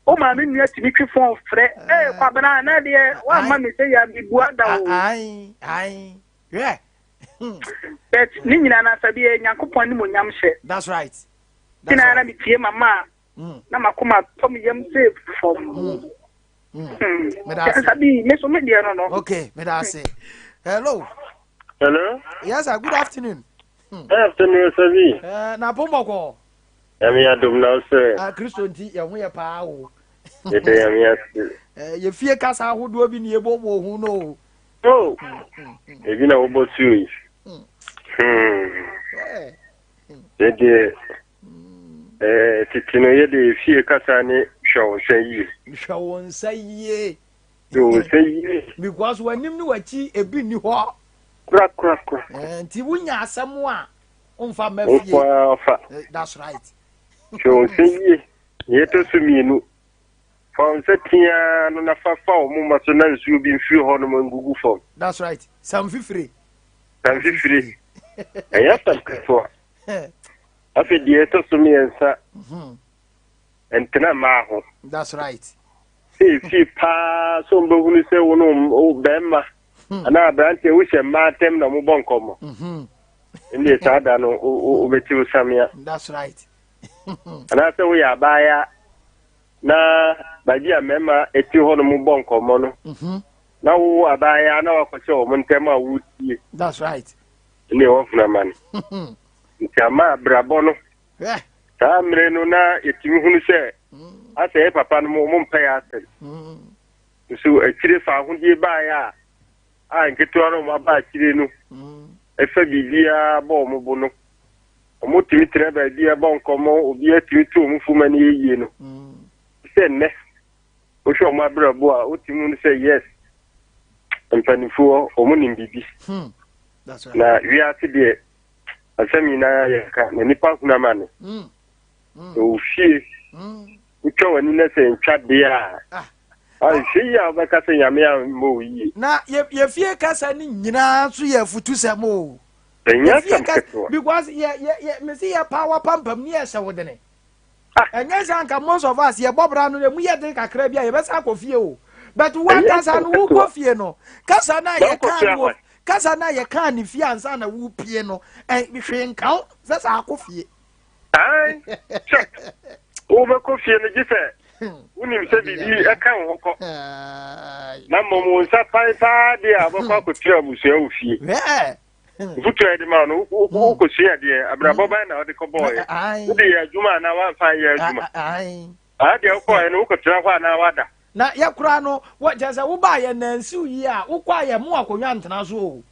Speaker 5: Wo maame nua tumi twi fon frɛ. Ee, Kwabena, na deɛ woamma me sɛ yɛ mebua da o.
Speaker 1: Ae, ae, hwɛ.
Speaker 5: But ne nyinaa no asɛdeɛ yɛ Nyankopɔn animuonyam hyɛ.
Speaker 1: That's right.
Speaker 5: That's right. Na metie mama a, mm. na makoma tɔ me yam sɛ fam. Mm.
Speaker 1: Mm. Meda ase.
Speaker 5: Sabi, me so me deɛ no no.
Speaker 1: Okay, meda ase. Hello.
Speaker 6: Hello.
Speaker 1: Yes, sir. Good afternoon.
Speaker 6: Hmm. Good afternoon, Sabi.
Speaker 1: Eh, na pombɔkɔ.
Speaker 6: Nyame adom na wosɛ.
Speaker 1: Ah, Kristo nti yɛn ho yɛ paa o.
Speaker 6: Yɛda Nyame ase.
Speaker 1: Eh, yɛ fie kasa ahodoɔ bi ne yɛbɔ bɔ ho no o.
Speaker 6: Oh, ebi na wobɔ suo yi. Hmm.
Speaker 1: Eh.
Speaker 6: Yɛdeɛ eh, tete no yɛde fie kasa ne hwɛ wo nsa yie.
Speaker 1: Hwɛ wo nsa yie.
Speaker 6: Hwɛ wo nsa yie.
Speaker 1: Because w'anim ne w'akyi ebi nni hɔ.
Speaker 6: Kora kora kora.
Speaker 1: Eh, nti wonya asɛm a womfa mma fie.
Speaker 6: Nkoa fa.
Speaker 1: Eh, that's right.
Speaker 6: Hwɛ wo nsa yie. Nea ɛtɔ so mmienu, fa wo nsa teaa no na fa fa wo moma so na nsuo bi mfiri hɔ nom ngugu fam.
Speaker 1: That's right. Samfifire.
Speaker 6: Samfifire. Ɛyɛ asɛm ketewa. Afei deɛ ɛtɔ so mmiɛnsa, mhm. ntena mmaa ho.
Speaker 1: That's right.
Speaker 6: Sɛ efie paa sɛ wɔbɛhunu sɛ wo ne bɛrima hmm. anaa aberanteɛ wohyɛ mmaa ntam na mobɔ nkɔmmɔ.
Speaker 1: Mhm.
Speaker 6: Ɛndeɛ saa da no wobɛte wo samea.
Speaker 1: That's right.
Speaker 6: Anaasɛ woyɛ abaayaa. Na baabi a mmarima te hɔ nom bɔ nkɔmmɔ no, na wo abaayewa na wakɔhyɛ wɔn ntam a wotie.
Speaker 1: That's right.
Speaker 6: Ne wɔhunu amane. Nti ama abrabɔ no. Saa mmere no na yɛtumi hunu sɛ asɛ yɛ papa no mo mpɛ yɛ asɛm. Nso akyire fa ahodie baeɛ a a nketewa no wɔn aba akyire no ɛfa biribiara bɔ wɔn bo no. Wɔtumi tena baabi a ɛbɔ nkɔmmɔ, obiara tumi to wɔn fo ma no yɛ yie no. Sɛ nnɛ, wohwɛ wɔn abrabɔ a, wotumi hu sɛ yes, mpanimfoɔ wɔn nim biribi. Na wiase deɛ, asɛm nyinaa yɛ ka, na nipa hunu amane. Sɛ wo fie, wotwa w'ani na sɛ ntwa deɛ a, anhwɛ yie a wobɛka sɛ Nyame ammɔ wo yie.
Speaker 1: Na yɛ fie kasa no nyinaa nso yɛ afutusɛm o.
Speaker 6: Ɛnyɛ asɛm ketewa.
Speaker 1: Because yɛ yɛ yɛ mesi yɛ pa wa pampam ne yɛ hyɛ wo dene. Ah. Ɛnyɛ sɛ anka most of us yɛ bɔ bra no emu yɛ den kakra bi a yɛbɛsa akɔ fie o. But wo ankasa no wokɔ fie no kasa na yɛ kan no kasa na yɛ kan ne fie ansa na wo pie no hwee nka wo sɛ sɛ akɔ fie.
Speaker 6: Ae, sɛ wobɛkɔ fie no gye sɛ wonim sɛ biribi ɛka wo ho kɔ na mmom wo nsa pan paa deɛ a wobɛkɔ akɔtua abusua wo fie mfotu a yɛde ma no wokɔsua deɛ abrabɔ bɛn na wode kɔbɔɔyɛ wode yɛ adwuma anaa woamfa nyɛ adwuma aa deɛ wokɔɔyɛ no wokɔtena hɔ anaa woada
Speaker 1: na yɛ koraa no wɔ kyerɛ sɛ wobaa yɛ nansiw yi a wokɔ a yɛ mo akonnwa ntena so o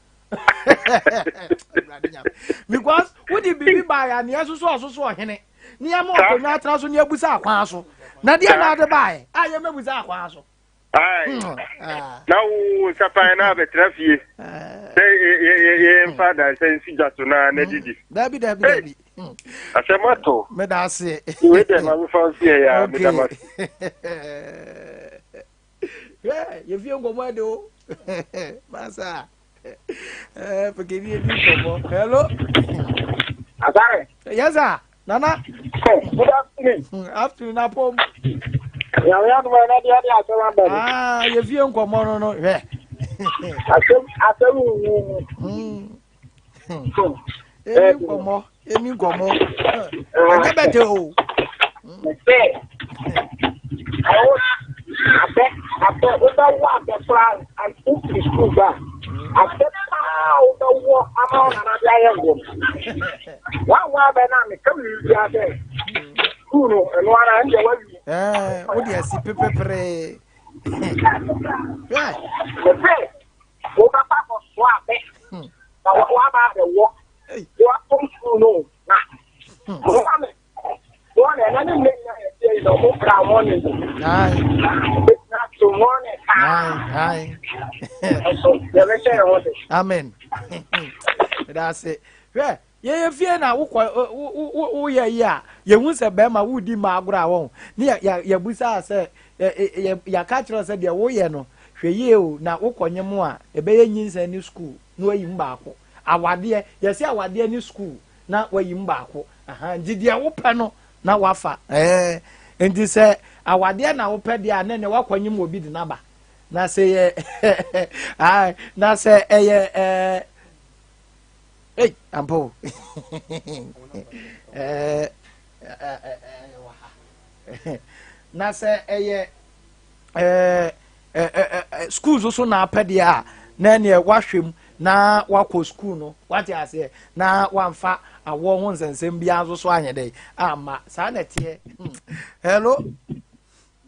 Speaker 1: because wode biribi baa yɛ aneɛ soso ɔsoso ɔhene ne yɛma ɔkonnwa atena so ne abusa akwan so na deɛ na ade baeɛ a yɛmɛbusa akwan so
Speaker 6: hmm. na wo nsapan na abɛtena fie sɛ yɛmfa dansa nsi dwa so na na didi
Speaker 1: dabi dabi dabi hmm.
Speaker 6: asɛm ato
Speaker 1: meda ase
Speaker 6: wei deɛ ma mefa nsi ɛ yɛ a meda ma
Speaker 1: hwɛ yɛfie nkɔmmɔ ɛde o masa Eh, pekeni edi nkɔmmɔ. Hello.
Speaker 5: Asare.
Speaker 1: Yes sir. Nana.
Speaker 5: Good afternoon.
Speaker 1: Afternoon apom.
Speaker 5: Nyame adom a ɛna de ade asɛm aba ni.
Speaker 1: Ah, yɛfie nkɔmmɔ no no hwɛ.
Speaker 5: Asɛm asɛm wuwu.
Speaker 1: Emi nkɔmmɔ, emi nkɔmmɔ. Ɛnyɛ bɛtɛ o.
Speaker 5: Sɛ awo abɛ abɛ wobɛwɔ abɛ koraa wofiri sukuu ba abɛ paa wobɛwɔ ama wo nana de ayɛ nkɔm woanwɔ abɛ no a meka biribiaa sɛ sukuu no ɛno ara ɛndeɛ woawie
Speaker 1: wode asi pepeperee
Speaker 5: mepɛ wobɛkɔ akɔsoa abɛ na woaba abɛwɔ woapɔn sukuu no na woame Wɔn ɛna ne nnɛ nyinaa yɛ tiɛ yi na ɔmo bra wɔn ne mu. Ebetumi ato wɔn ne paa. Ɛso yɛbɛhyɛ yɛn ho de.
Speaker 1: Amen. Ɛda ase. Hwɛ yɛyɛ fie na wokɔ woyɛ yi a yɛhu sɛ bɛrima wodi mma agorɔ a wɔn ne yɛbusa sɛ yɛaka kyerɛ sɛ deɛ woyɛ no hwɛ yie o na wokɔ nye mu a ɛbɛyɛ nyinsɛn ne sukuu na wayi mu baako awadeɛ yɛsɛ awadeɛ ne sukuu na wayi mu baako ahaa nti deɛ wopɛ no na wafa ɛɛ nti sɛ awadeɛ na wopɛ deɛ a na ɛnɛ wakɔnyem obi de n'aba na sɛ yɛ ae na sɛ ɛyɛ ɛɛ ei ampa o ɛɛ ɛɛ wɔ ha na sɛ ɛyɛ ɛɛ ɛɛ sukuu nso so na apɛ deɛ a na ɛneɛ wahwɛ mu na wakɔ sukuu no wate aseɛ na wamfa awoɔ ho nsɛnsɛm biara nso so anyɛ dɛ ama saa na ɛteɛ hmm. hello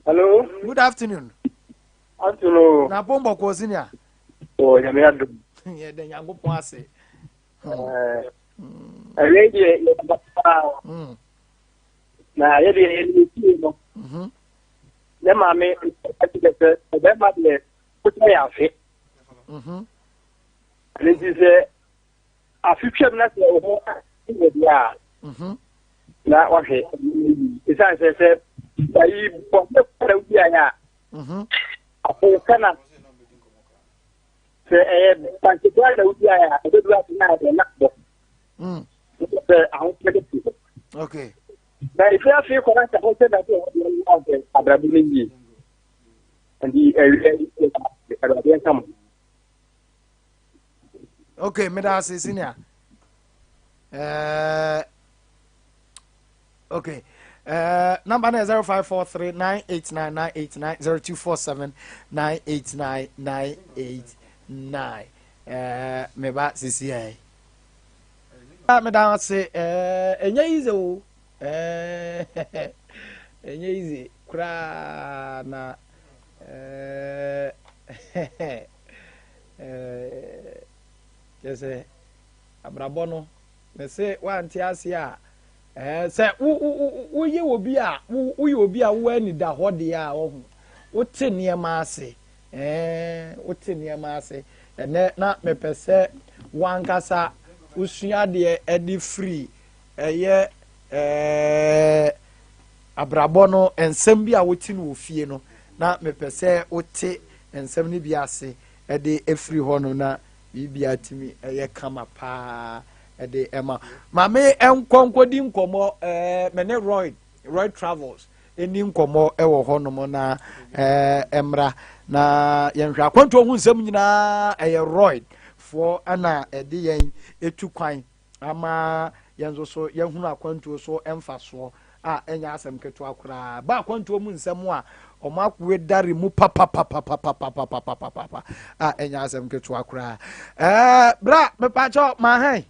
Speaker 6: hello
Speaker 1: good afternoon
Speaker 6: afternoon
Speaker 1: na pɔn bɔkɔɔ senior
Speaker 6: wɔ nyame adom
Speaker 1: yɛda nyankopɔn ase
Speaker 5: ɛwɛ deɛ yɛda paa na yɛdeɛ yɛde fie no mhm. Ne maame ɛkyerɛ sɛ ɔbɛrima deɛ wotwa yɛ afe. Mhm. Ɛno nti sɛ afe twam na sɛ wo ho yɛ deɛ a mhm. na wahwɛ ɛsiane sɛ sɛ ayi bɔne kora wodi ayɛ a mhm. afei sɛ na sɛ ɛyɛ panketewa na wodi ayɛ a ɛbɛduru ase na ayɛ na bɔ mm. sɛ ahofɛ de
Speaker 1: okay
Speaker 5: Na efi afei kɔ na sɛ ho sɛ na sɛ wɔde ɛyi ahwɛ abrabɔ no yie. Nti ɛwia yi Awurade nka mo.
Speaker 1: Okay, meda ase senior. Uh, Okay. Number no yɛ 0543 989 989 0247 989 989. Meba sisi ɛ. Meda ase. Ɛnyɛ easy o. Ɛnyɛ easy koraa na kyerɛ sɛ abrabɔ no mese wante ase a ɛɛ sɛ wo wo wo woyɛ obi a wo woyɛ obi a wowɔ anidahɔ deɛ a ɔho wote nneɛma ase ɛɛ wote nneɛma ase. Ɛnɛ na mepɛ sɛ wankasa wosua adeɛ ɛde firi ɛyɛ abrabɔ no nsɛm bi a wote no wɔ fie no, na mepɛ sɛ wote nsɛm no bi ase ɛde efiri hɔ no na biribi atumi ɛyɛ kama paa ɛde ɛma maame. Nkɔ nkɔdi nkɔmɔ me ne Roy Travels ɛni nkɔmɔ ɛwɔ hɔnom na ɛmra na yɛnhwɛ akwantuo ho nsɛm nyinaa. Ɛyɛ Roy foɔ ɛna ɛde yɛn etu kwan ama yɛn nso so yɛhunu akwantuo so mfasoɔ a ɛnyɛ asɛm ketewa koraa ba. Akwantuo mu nsɛm a ɔmo akoe dare mu papapapapapapapapa a ɛnyɛ asɛm ketewa koraa. Bra, mepakyɛw mahɛn.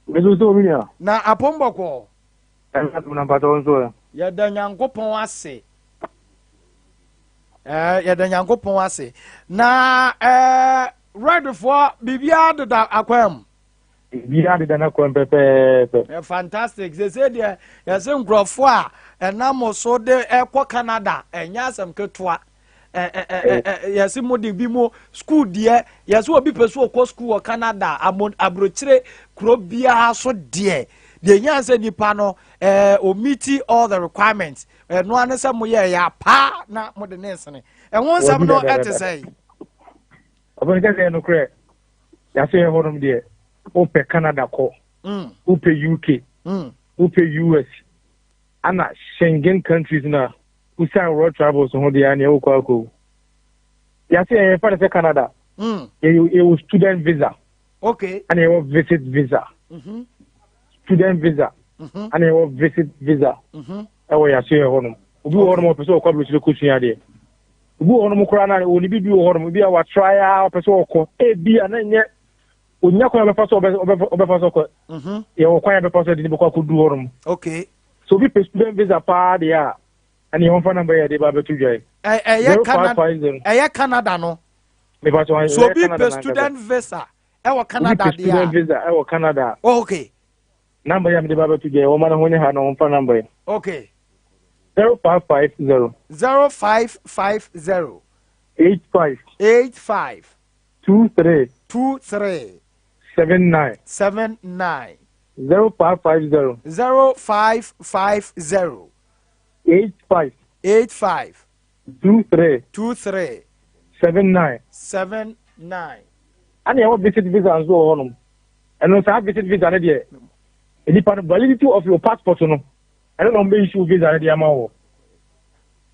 Speaker 5: Mesu so omi nua.
Speaker 1: Na apom bɔkɔɔ?
Speaker 5: Ɛna tum na mpakyɛw nso ɛ.
Speaker 1: Yɛda Nyankopɔn ase, yɛda Nyankopɔn ase. Na redfoɔ biribiara deda akwan mu?
Speaker 5: Biribiara deda n'akwan pɛpɛɛpɛ.
Speaker 1: Fantastic. Sese deɛ yɛsɛ nkurɔfoɔ a ɛnam so de ɛkɔ Canada, ɛnyɛ asɛm ketewa. Yɛsɛ mo de bi mo school deɛ, yɛsɛ obi pɛ so ɔkɔ school wɔ Canada, aburokyire kuro biara so deɛ, deɛ nyɛ sɛ nipa no omeet all the requirements, ɛno ano sɛ mo yɛ ɛyɛ apaa na mo de ne nsene ɛho nsɛm no ɛte sɛ yi.
Speaker 5: Ɔbɛn kɛsɛ yɛ nokorɛ, yɛasɛ yɛ hɔnom deɛ, wopɛ Canada kɔ, wopɛ UK, wopɛ US ana Schengen countries na wosan Royal Travels ho deɛ aneɛ wokɔ akɔ. Yɛasɛ yɛ yɛfa no sɛ Canada, yɛwɔ student visa ana yɛwɔ visit visa. Student visa ana yɛwɔ visit visa ɛwɔ yɛasɛ yɛ hɔnom. Obi wɔ hɔnom a ɔpɛ sɛ ɔkɔ aburokyire kɔsua adeɛ. Obi wɔ hɔnom koraa na ɔne bibi wɔ hɔnom bi a watrae a ɔpɛ sɛ ɔkɔ, ebi a na nyɛ onya kwan a ɔbɛfa so ɔbɛfa so kɔ. Yɛwɔ kwan a bɛfa so de ne bɛkɔ akɔduru hɔnom. So obi pɛ student visa paa deɛ a, ɛne yɛmfa number yɛ de ba bɛto dwa yi.
Speaker 1: Ɛyɛ Canada, ɛyɛ Canada no?
Speaker 5: Mepa so.
Speaker 1: So obi pɛ student visa ɛwɔ Canada
Speaker 5: obi pɛ
Speaker 1: deɛ
Speaker 5: student visa ɛwɔ Canada, number yɛ a mede ba bɛto dwa yi, wɔma no ho nyɛ ha na wɔmfa number yi. 0550.
Speaker 1: 0550.
Speaker 5: 85.
Speaker 1: 85.
Speaker 5: 23.
Speaker 1: 23.
Speaker 5: 79.
Speaker 1: 79.
Speaker 5: 0550.
Speaker 1: 0550.
Speaker 5: 85.
Speaker 1: 85.
Speaker 5: 23.
Speaker 1: 23.
Speaker 5: 79.
Speaker 1: 79.
Speaker 5: Ana yɛwɔ visit visa nso wɔ hɔnom. Ɛno saa visit visa no deɛ, nipa no validity of your passport no, ɛno na ɔmbɛ issue visa no de ama wɔ.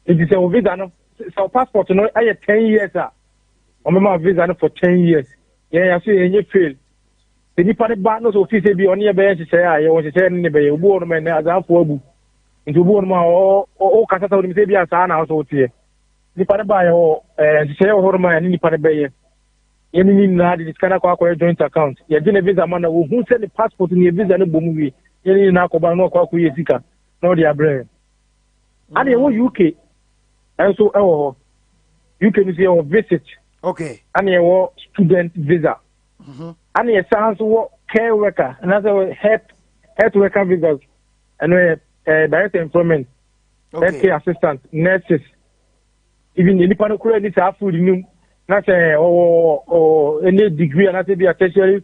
Speaker 5: Nti sɛ wo visa no, sɛ wo passport no ɛyɛ 10 years a, ɔmbɛma visa no for 10 years. Yɛn yɛso yɛnyɛ fail sɛ nipa no ba no sɛ ofi sɛ bi ɔne yɛ bɛyɛ nhyehyɛeɛ a, yɛwɔ nhyehyɛeɛ no ne bɛyɛ. Obi wɔ nom ɛnɛ azanfoɔ abu, nti obi wɔ nom a ɔkasa sɛ wonim sɛ bi a saa na wo sɛ woteɛ. Nipa no ba, yɛwɔ nhyehyɛeɛ wɔ hɔ nom a ɛne nipa no bɛyɛ. Yɛne ne nyinaa de sika no akɔ akɔyɛ joint account, yɛgye ne visa ma na wohu sɛ ne passport ne yɛ visa no bɔ mu wie, yɛne ne nyinaa akɔba no na ɔkɔ akɔyɛ sika na ɔde abrɛ yɛn. Ane yɛwɔ UK ɛnso ɛwɔ hɔ. UK no so yɛwɔ visit ane yɛwɔ student visa ane yɛsan nso wɔ care worker anaasɛ health worker visas. Ɛno yɛ direct employment, health care assistant, nurses, even nipa no kura ni saa field no mu na sɛ ɔwɔ ɔwɔ ɛne degree anaasɛ bi a tertiary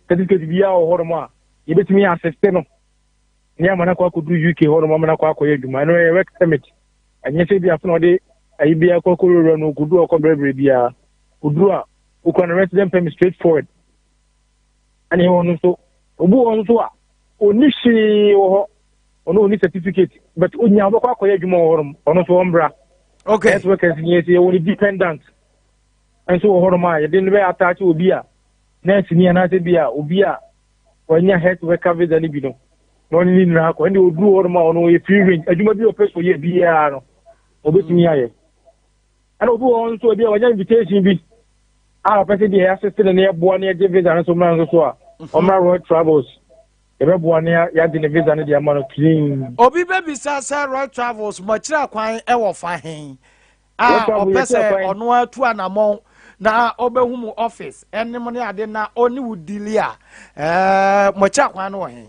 Speaker 5: certificate bi a wɔ hɔnom a, yɛbɛtumi assist no ne ama no akɔ akɔduru UK hɔnom, ama no akɔ akɔyɛ adwuma. Ɛno yɛ work permit, ɛnyɛ sɛ bi afo na ɔde ayi bi akɔ akɔwurawura no kɔduru ɔkɔ brɛbrɛ biara kɔduru a okura no resident permit straight forward. Ɛne ɛwɔ no nso, obi wɔ hɔ nso a ɔni hwee wɔ hɔ, ɔno ɔni certificate but onya ɔbɛkɔ akɔyɛ adwuma wɔ hɔnom, ɔno nso ɔmbra. Health workers ni yɛsɛ yɛwɔ ne dependent nso wɔ hɔnom a yɛde no bɛyɛ attach obi a nurse ni anaasɛ bi a obi a wanya health worker visa no bi no. Na ɔne ne nyinaa kɔ. Ɛnde ɔduru hɔ nom a ɔno ɔyɛ free range. Adwuma bi a ɔpɛ sɛ ɔyɛ biara no, ɔbɛtumi ayɛ. Ɛna obi wɔ hɔ nso ebi a wanya invitation bi a ɔpɛ sɛ deɛ yɛasese no na yɛboa na yɛgye visa no so mmra nso so a, ɔmmra Royal Travels. Yɛbɛboa na yɛagye ne visa no de ama no clean.
Speaker 1: Obi bɛbisa sɛ Royal Travels mo akyiri akwan wɔ fa he? A ɔpɛ sɛ ɔno atu anamɔn na ɔbɛhu mu office ɛne mo ne ade na ɔne wo dili a, ɛɛ mo akyiri akwan no wɔ he?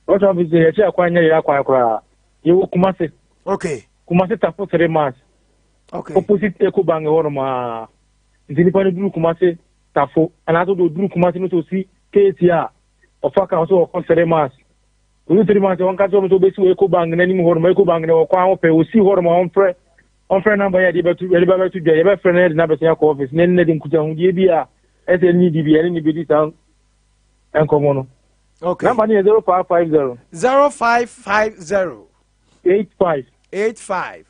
Speaker 5: Royal Travels deɛ yɛakyiri akwan nyɛ yɛn akwan koraa. Yɛwɔ Kumasi.
Speaker 1: Okay.
Speaker 5: Kumasi Tafo 3 miles.
Speaker 1: Okay.
Speaker 5: Opposite Ecobank hɔ nom a. Nti nipa no duru Kumasi Tafo anaasɛ wode oduru Kumasi no sɛ osi KC a ɔfa ka sɛ ɔkɔ 3 miles. Odu 3 miles ɔnka kyerɛ wɔn sɛ obesi wɔ Ecobank n'anim hɔ nom. Ecobank no wɔ kwan ho pɛ osi hɔ nom a ɔmfrɛ ɔmfrɛ number yɛ de bɛto yɛde bɛbɛto dwa yɛbɛfrɛ no yɛde no abɛsen akɔ office na ɛne no de nkutahodie bi a ɛsɛ ɛne ne di bi ɛne ne bɛdi saa nkɔmmɔ no.
Speaker 1: Okay.
Speaker 5: Number no yɛ 0550.
Speaker 1: 0550.
Speaker 5: 85.
Speaker 1: 85.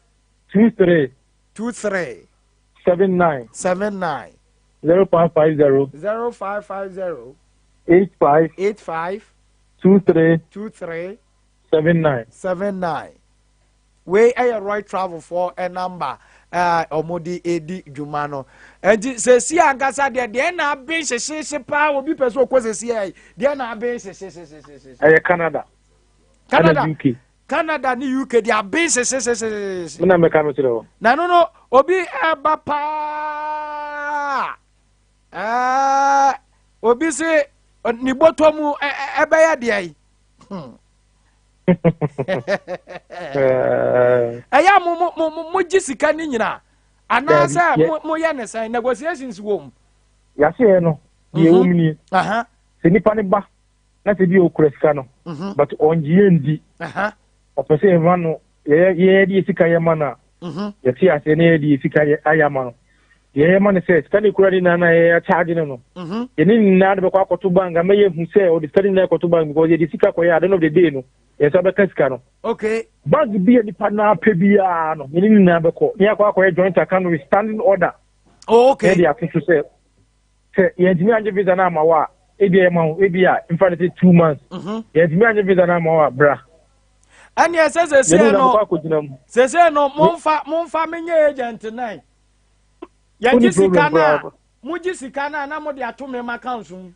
Speaker 5: 23.
Speaker 1: 23.
Speaker 5: 79.
Speaker 1: 79.
Speaker 5: 0550.
Speaker 1: 0550.
Speaker 5: 85.
Speaker 1: 85.
Speaker 5: 23.
Speaker 1: 23.
Speaker 5: 79.
Speaker 1: 79. Wei yɛ Roy Travel foɔ number a wɔde redi dwuma no. Nti sɛsi ankasa deɛ deɛ na aben hyehyehye paa obi pɛ sɛ ɔkɔ sɛsi yɛ deɛ na aben hyehyehyehyehye.
Speaker 5: Ɛyɛ Canada.
Speaker 1: Canada.
Speaker 5: Ɛna UK.
Speaker 1: Canada ne UK deɛ aben hyehyehyehyehye.
Speaker 5: Mena mɛka no kyerɛ hɔ.
Speaker 1: Na ɛno no obi ɛba paa ɛɛ obi se ne bɔtɔ mu ɛbɛyɛ deɛ yi. Ɛyɛ a mo mo mo mo gye sika ne nyinaa anaasɛ mo mo yɛ ne sɛn negotiations wɔ mu.
Speaker 5: Yaseɛ no deɛ ɛwɔ mu nie sɛ nipa ne ba na sɛ bi okura sika no but ɔngye yɛn di ɔpɛ sɛ yɛma no yɛyɛ yɛde yɛ sika yɛ ma no a yɛte aseɛ na yɛde yɛ sika yɛ ayɛ ama no deɛ yɛyɛ ma no sɛ sika no ekura ne nyinaa na yɛyɛ charge no no yɛne nyinaa de bɛkɔ akɔto bank ama yɛhu sɛ ɔde sika no nyinaa kɔto bank because yɛde sika kɔyɛ at the end of the day no yɛn nsa bɛka sika no.
Speaker 1: Okay.
Speaker 5: Bank bi a nipa naa pɛ biara no yɛne nyinaa bɛkɔ ne yɛakɔ akɔyɛ joint account with standing order.
Speaker 1: Oh, okay.
Speaker 5: Yɛde ato so sɛ sɛ yɛntumi angye visa no ama wo a ebi a yɛma wo ebi a mfa no sɛ 2 months yɛntumi angye visa no ama wo a bra.
Speaker 1: Ɛne ɛsɛ sɛsɛ no sɛsɛ no momfa momfa menyɛ agent nan yɛgye sika no a mogye sika no a na mode ato me ma account mu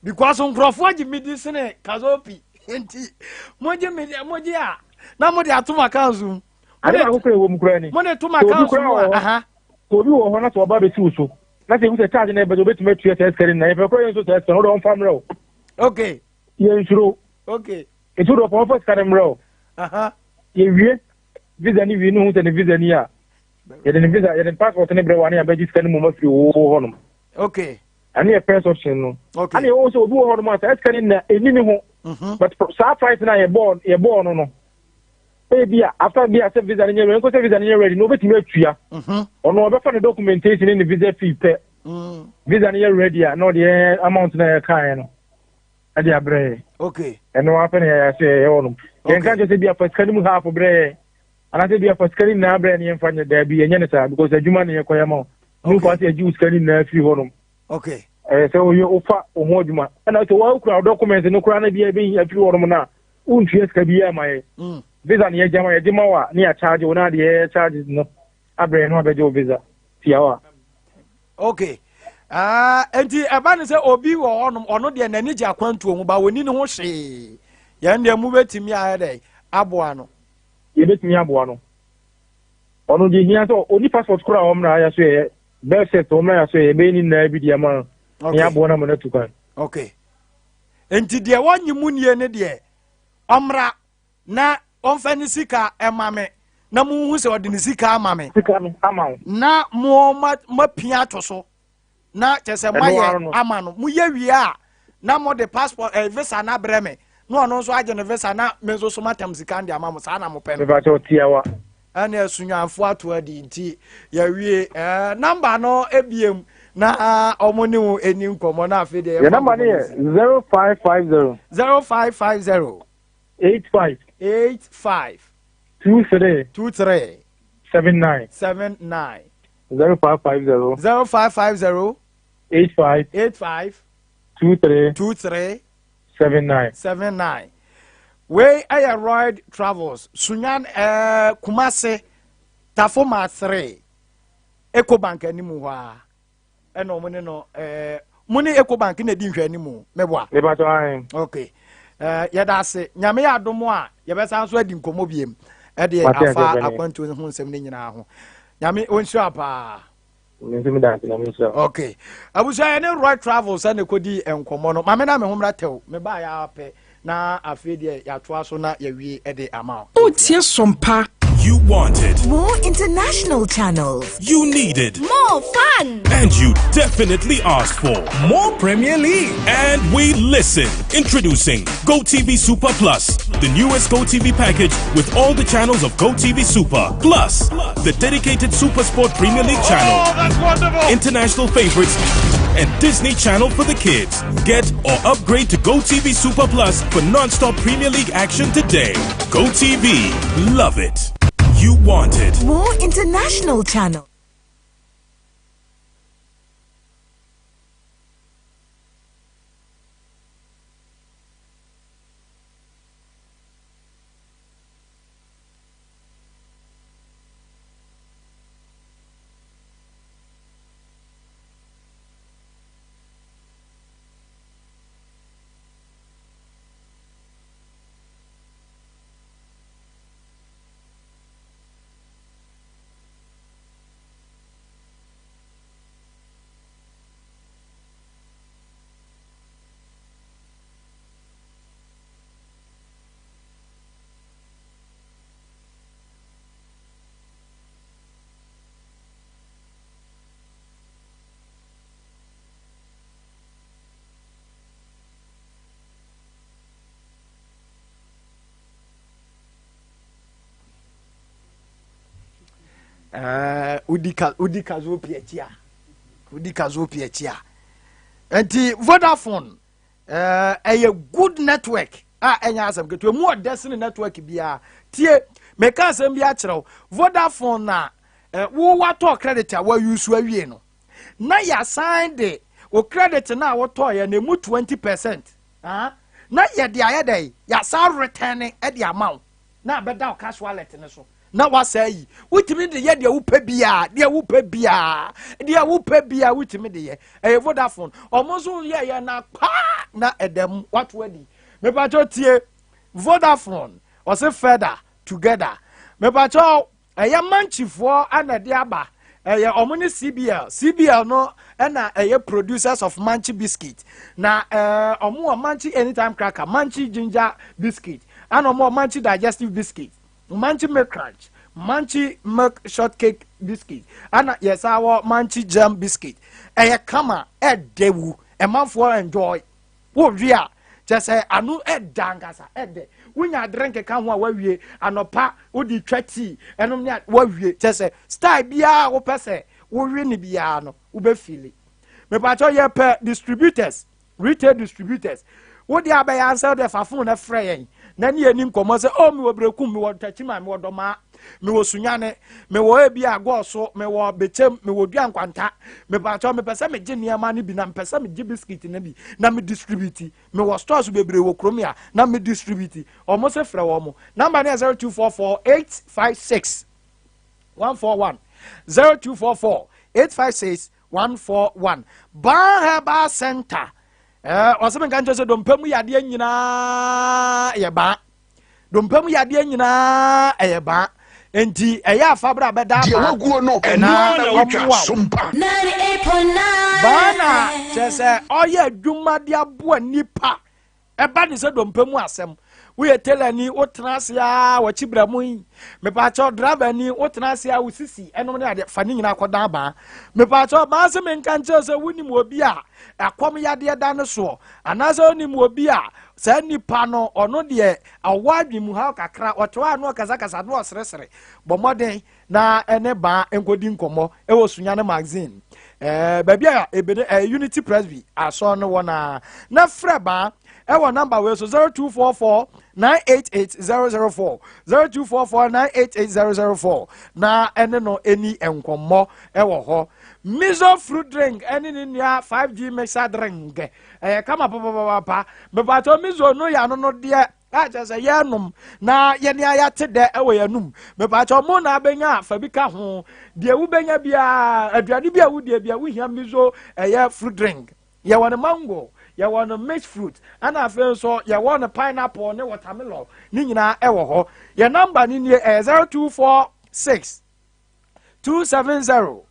Speaker 1: because nkurɔfoɔ gye me di sene kazopi nti mogye me mogye a na mode ato m account mu.
Speaker 5: Ade baako kura ɛwɔ mu kura ni.
Speaker 1: Mode to m account mu a aha.
Speaker 5: Sɛ obi wɔ hɔ na sɛ ɔba bɛsi wo so na sɛ ehu sɛ charge na ɛbɛ sɛ obetumi atua saa sika no nyinaa yɛpɛ kora yɛn nso saa sika no wode ɔmfa mmerɛ wo.
Speaker 1: Okay.
Speaker 5: Yɛnsuro.
Speaker 1: Okay.
Speaker 5: Nti wode ɔfa ɔmfa sika no mmerɛ wo.
Speaker 1: Aha.
Speaker 5: Yɛwie visa no wie no hu sɛ ne visa ni a yɛde ne visa yɛde ne passport ne brɛ wo a na yɛabɛgye sika no mmom afiri wo hɔnom.
Speaker 1: Okay.
Speaker 5: Ɛno yɛ first option no.
Speaker 1: Okay.
Speaker 5: Ɛna yɛwɔ sɛ obi wɔ hɔnom a saa sika no na ɛni ne ho. But saa price no a yɛbɔɔ yɛbɔɔ no no ebi a after bi a sɛ visa no nyɛ ready nkɔ sɛ visa no nyɛ ready no obetumi atua. Ɔno ɔbɛfa ne documentation ne ne visa fee pɛ. Visa no yɛ ready a na ɔde yɛn amount na yɛkaeɛ no ɛde abrɛ yɛn.
Speaker 1: Okay.
Speaker 5: Ɛno afɛ na yɛyɛ sɛ yɛwɔ hɔnom. Yɛn ka nkyɛn sɛ bi afa sika no mu half brɛ yɛn anaasɛ bi afa sika no nyinaa brɛ yɛn ne yɛmfa nyɛ daabi yɛnyɛ ne saa because adwuma ne yɛkɔyɛ ma wo. Ne kwan sɛ yɛgye wo sika no nyinaa firi hɔnom.
Speaker 1: Okay.
Speaker 5: Ɛyɛ sɛ woyɛ wofa wo ho adwuma ɛna sɛ woakura wo document no koraa na bi a ɛbɛyi afiri hɔnom no a wontua sika biara ma yɛ. Visa no yɛgye ma yɛgye ma wo a ne yɛacharge wo na adeɛ yɛ charges no abrɛ yɛn no abɛgye wo visa tiawa.
Speaker 1: Okay. Nti ɛba ne sɛ obi wɔ hɔnom ɔno deɛ n'ani gye akwantuo ho ba wɔni ne ho hwee yɛn deɛ mobɛtumi ayɛ dɛ aboa no.
Speaker 5: Yɛbɛtumi aboa no. Ɔno deɛ hia sɛ ɔni passport koraa a ɔmmra yɛ so yɛ birth cert ɔmmra yɛ so yɛ yɛbɛyɛ ne nyinaa bi de ama no na yɛaboa no ama no atu kwan.
Speaker 1: Okay. Nti deɛ wɔnye mu nie ne deɛ ɔmmra na ɔmfa ne sika ɛma me na monhu sɛ ɔde ne sika ama me.
Speaker 5: Sika no ama wo.
Speaker 1: Na mo ma mapia ato so na kyɛ sɛ moayɛ ama no moyɛ wie a na mode passport eh, visa no abrɛ me na ɔno nso agye ne visa na me nso so matam sika no de ama mo saa na mopɛ no.
Speaker 5: Mepa kyɛw tiawa.
Speaker 1: Ɛne asunyanfo ato adi nti yɛwie ɛɛ namba no ebiem na ɔmo ne wo eni nkɔmɔ na afei deɛ
Speaker 5: yɛ namba no yɛ 0550.
Speaker 1: 0550.
Speaker 5: 85.
Speaker 1: 85.
Speaker 5: 23.
Speaker 1: 23.
Speaker 5: 79.
Speaker 1: 79.
Speaker 5: 0550.
Speaker 1: 0550.
Speaker 5: 85.
Speaker 1: 85.
Speaker 5: 23.
Speaker 1: 23.
Speaker 5: 79.
Speaker 1: 79. Wei ɛyɛ Royd Travels, Sunyan ɛɛ Kumase, Tafo Masere, Ecobank anim hɔ a ɛna wɔn ne no ɛɛ mo ne Ecobank na edi nhwɛ anim mɛboa.
Speaker 5: Mepatɔ ahen.
Speaker 1: Okay. Ɛɛ yɛda ase. Nyame yɛ adom a yɛbɛsan so adi nkɔmmɔ biem ɛde afa akwantuo ho nsɛm no nyinaa ho. Nyame ɔnhyira paa.
Speaker 5: Nso mi da ase na mi nhyira.
Speaker 1: Okay. Abusua yɛ ne Roy Travels ɛna ɛkɔdi nkɔmmɔ no. Maame na me ho mmra tɛw. Me baa yɛ apɛ na afei deɛ yɛatoa so na yɛwie ɛde ama wo.
Speaker 4: Wotie Sompa.
Speaker 7: You wanted.
Speaker 8: More international channels.
Speaker 7: You needed.
Speaker 3: More fun.
Speaker 7: And you definitely asked for.
Speaker 4: More Premier League.
Speaker 7: And we listen. Introducing GoTV Super Plus, the newest GoTV package with all the channels of GoTV Super. Plus, the dedicated Super Sport Premier League channel.
Speaker 2: Oh, that's wonderful!
Speaker 7: International favorites and Disney Channel for the kids. Get or upgrade to GoTV Super Plus for non-stop Premier League action today. GoTV, love it. You want it.
Speaker 8: More international channel.
Speaker 1: Eh, wodi ka wodi kazopi akyi a wodi kazopi akyi a nti Vodafone eh, ɛyɛ good network a ɛnyɛ asɛm ketewa mu ɔdɛ sene network biara tie meka asɛm bi akyerɛ wo Vodafone na eh, wo watɔ credit a wayusu awie no na yɛasan de wo credit no a wotɔɔyɛ no emu 20% ah, na yɛde ayɛ dɛ yɛasan return de ama wo na abɛda wo cash wallet no so na wasa ayi wotumi de yɛ deɛ wopɛ biara deɛ wopɛ biara deɛ wopɛ biara wotumi de yɛ ɛyɛ Vodafone ɔmo nso yɛ yɛ na paa na ɛda mu wato adi mepatwɛ tie Vodafone ɔse further together mepatwɛ ɛyɛ mankyifoɔ ɛna ɛde aba ɛyɛ ɔmo ne CBL CBL no ɛna ɛyɛ producers of manchi biscuit na ɛɛ ɔmo wɔ manchi anytime cracker manchi ginger biscuit ɛna ɔmo wɔ manchi digestive biscuit manchi milk crunch manchi milk shortcake biscuit ɛna yɛsa wɔ manchi jam biscuit ɛyɛ kama ɛdɛ wu ɛmanfoɔ enjoy wowie a kyɛ sɛ ano ɛda ankasa ɛdɛ wonya drink ka ho a wawie anɔpa wode twa tea ɛnom ne wawie kyɛ sɛ style biara wopɛ sɛ wowe ne biara no wobɛfili mepakyɛ yɛpɛ distributors retail distributors wode abɛyɛ ansɛ wode fa phone no frɛ yɛn na ne yɛni nkɔmmɔ sɛ oh mewɔ Berekum mewɔ Ntakyima mewɔ Dɔmaa mewɔ Sunyane mewɔ ebi agɔɔso mewɔ Bɛkyɛm mewɔ Dua Nkwanta mepakyɛ mepɛ sɛ megye nneɛma no bi na mepɛ sɛ megye biscuit no bi na me distribute mewɔ stores bebree wɔ kurom a na me distribute ɔmo sɛ frɛ wɔn mo number no yɛ 0244 856 141 0244 856 141 Ban Herbal Center ɛɛ ɔsɛ mi nka nkyɛn sɛ dompe mu yadeɛ nyinaa yɛ baa dompe mu yadeɛ nyinaa ɛyɛ baa nti ɛyɛ afabra bɛda
Speaker 9: Deɛ
Speaker 1: baa
Speaker 9: waguo no, ɛno
Speaker 1: na
Speaker 9: ara na wotwa
Speaker 1: ɔmmoa wo
Speaker 9: so mpa.
Speaker 1: baa na kyerɛ sɛ ɔyɛ adwuma de aboa nipa ɛba ne sɛ dompe mu asɛm woyɛ tailor ni wotena ase a wɔkyi bra mu yi mepaakyɛw driver ni wotena ase a wosisi ɛnom ne adeɛ fa ne nyinaa kɔdan baa mepaakyɛw baa sɛ menka nkyerɛ sɛ wonim obi a akɔm yadeɛ da no soɔ anaasɛ wonim obi a saa nipa no ɔno deɛ ɔwɔ adwene mu haw kakra ɔte hɔ a na ɔkasakasa na ɔseresere bɔ mmɔden na ɛne baa nkɔdi nkɔmmɔ ɛwɔ Sunyane magazine ɛɛ baabi a ebene ɛɛ Unity Presby asɔn no wɔ naa na frɛ baa ɛwɔ number wei so 0244 988 004 0244 988 004 na ɛne no ɛni nkɔmmɔ ɛwɔ hɔ miso fruit drink ɛne ne nua 5G mixer drink ɛyɛ kama papapapa mepatɔ miso no yɛ ano no deɛ. A kyerɛ sɛ yɛnom na yɛne a yɛate dɛ wɔ yɛn anum. Mepaakyɛw mo na abɛnya a fa bi ka ho. Deɛ wobɛnya biara, aduane bi a wodie biara, wohia miso ɛyɛ fruit drink. Yɛwɔ no mango, yɛwɔ no mixed fruit, ɛna afei nso yɛwɔ no pineapple ne watermelon. Ne nyinaa ɛwɔ hɔ. Yɛn namba no nie, ɛyɛ 0246 270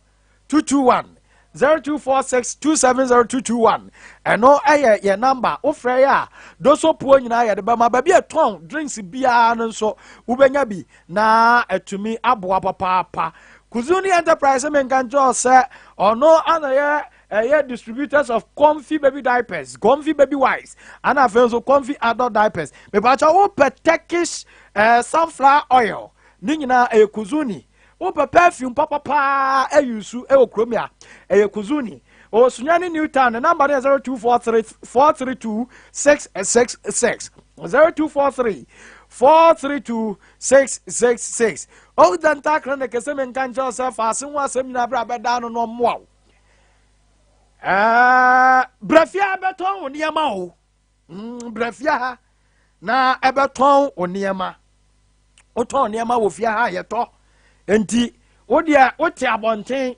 Speaker 1: 221 0246 270 221. Ɛno ɛyɛ yɛn namba. Wofrɛ yɛ a, doso puo nyinaa yɛde bɛma. Baabi a ɛtɔn drinks biara no nso wobɛnya bi na atumi aboa papaapa. Kuzuni Enterprise, menka nkyerɛ sɛ ɔno ana yɛ ɛyɛ distributors of Comfy baby diapers, Comfy baby wipes, ana afei nso Comfy adult diapers. Mepakyɛ wopɛ Turkish sunflower oil, ne nyinaa ɛyɛ Kuzuni. Wopɛ perfume papapaa ɛyusu ɛwɔ kurom a, ɛyɛ Kuzuni. Ɔwɔ New Town. Ne number no yɛ 0243 432 666, 0243 432 666. Old Dental Clinic sɛ menka nkyerɛ sɛ faase ho asɛm nyinaa berɛ a bɛdaa no no ɔmmoa wo. Brɛfia bɛtɔn wo nneɛma o. Brɛfia ha na ɛbɛtɔn wo nneɛma. Wotɔn nneɛma wɔ fie ha, yɛtɔ. Nti wodeɛ wote abɔnten,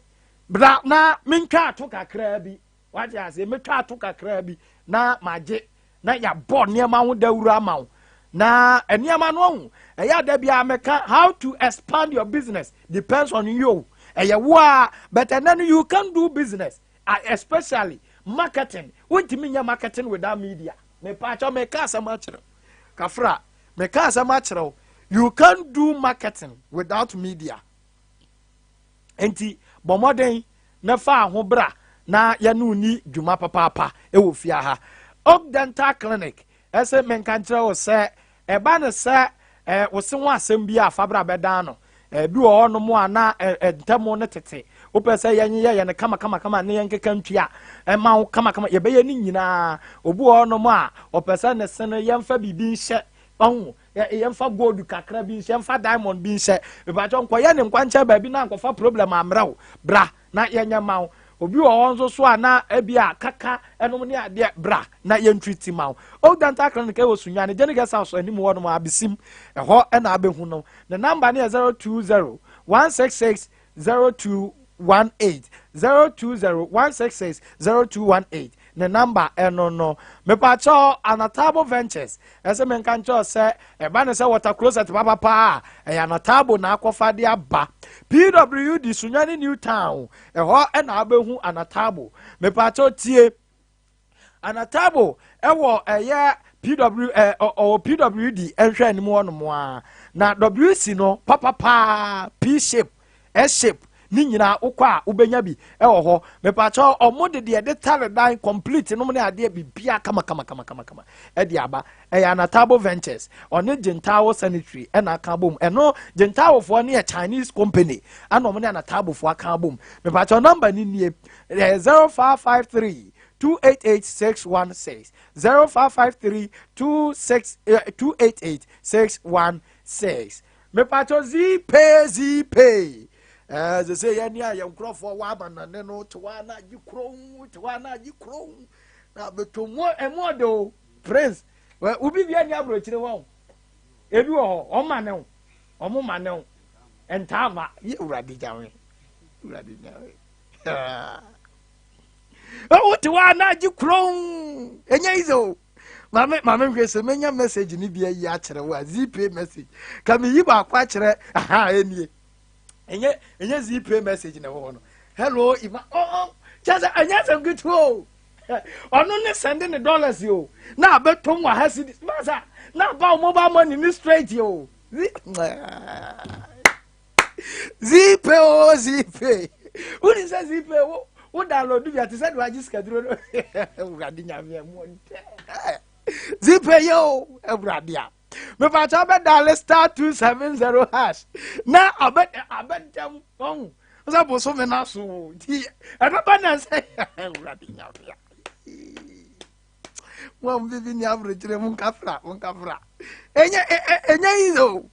Speaker 1: bra na mentwa ato kakraa bi. Wate ase? Metwa ato kakraa bi na magye na yɛabɔ nneɛma ho dawuro ama wo. Na nneɛma no ɔho ɛyɛ ada biara meka, how to expand your business depends on you. Ɛyɛ wo a, but ɛnɛ no you can do business, especially marketing. Wontumi nyɛ marketing without media. Mepaakyɛw, meka asɛm akyerɛ kafra, meka asɛm akyerɛ wo. You can do marketing without media. Nti bɔ mmɔden na fa ho bra na yɛne ni dwuma papaapa ɛwɔ fie ha. Oak Dental Clinic ɛsɛ menka nkyerɛ wo sɛ ɛba ne sɛ wo se ho asɛm bi a, fabra bɛdan no. Ebi wɔ hɔnom a na ntɛm no tete, wopɛ sɛ yɛnyɛ yɛ no kama kama kama ne yɛnkeka ntua ɛma wo kama kama, yɛbɛyɛ ne nyinaa. Obi wɔ hɔnom a ɔpɛ sɛ ne se no yɛmfa biribi nhyɛ ɔho, yɛmfa gold kakra bi nhyɛ, yɛmfa diamond bi nhyɛ. Ìbàjọ́ nkɔyɛ ne nkwankyɛn baabi na nkɔfa problem amrɛ wo. Bra na yɛnyɛ ma wo. Obi wɔ hɔ nso so a na ebi a kaka ɛnom ne adeɛ, bra na yɛntwi ti ma wo. Old Dental Clinic ɛwɔ Sunyani, Jenny Guest House anim hɔ nom, abesim ɛhɔ ɛna abɛhu no. Ne number ne yɛ 0201660218, 0201660218 ne number ɛno no. Mepakyɛw, Anatabo Ventures ɛsɛ menka nkyɛw sɛ ɛba ne sɛ water closet papapa a, ɛyɛ Anatabo na akɔfa de aba. PWD Sunyani New Town ɛhɔ ɛna abɛhu Anatabo. Mepakyɛw tie, Anatabo ɛwɔ ɛyɛ PW ɔwɔ PWD ɛnhwɛ anim hɔ nom a, na WC no papapaa, P shape, S shape ne nyinaa wokɔ a wobɛnya bi ɛwɔ hɔ. Mepakyɛw, ɔmo de deɛ de tare dan complete nom ne adeɛ bibia kama kama kama kama kama ɛde aba. Ɛyɛ Anatabo Ventures, ɔne Gentao Sanitary ɛna aka bom. Ɛno Gentaofoɔ no yɛ Chinese company, ɛna ɔmo ne Anatabofoɔ aka bom. Mepakyɛw, number ne nie, ɛyɛ 0553 288 616, 0553 26 288 616. Mepakyɛw, Zeepay, Zeepay sɛ yɛne a yɛn nkurɔfoɔ wɔ amanane no te hɔ ana agye kurom, te hɔ ana agye kurom na bɛtɔ mu. Ɛmu ɔde o, Prince, wobi bia ni aburokyire hɔ, ebi wɔ hɔ, ɔma ne wo, ɔmo ma ne wo ntaama yɛ. Wurade gyawe, Wurade gyawe. Wote hɔ ana agye kurom, ɛnyɛ easy o. Maame, maame, nhwɛ sɛ menya message ni bi ayi akyerɛ wo a, Zeepay message ka meyi baako akyerɛ aha. Ɛnie ɛnyɛ Zeepay message na ɛwɔ hɔ no. Hello Ima, ɔ kyɛ sɛ ɛnyɛ asɛm ketewa o. Ɔno ne send ne dollars o na abɛtɔm wɔ ha cedis masa na aba wo mobile money ne straight o. Zeepay o, Zeepay. Woni sɛ Zeepay wo download bi a, te sɛ de wagye sikaduro no. Awurade Nyame, mu ntɛ Zeepay yɛ o. Awurade a, mepakyɛ wobɛdial *270# na abɛdɛm ɔhu sɛ bosome no aso o, nti ɛbɛba na sɛ Awurade Nyame a, mo a mobibi ne aburokyerɛ mu nkafra, mo nkafra. Ɛnyɛ easy o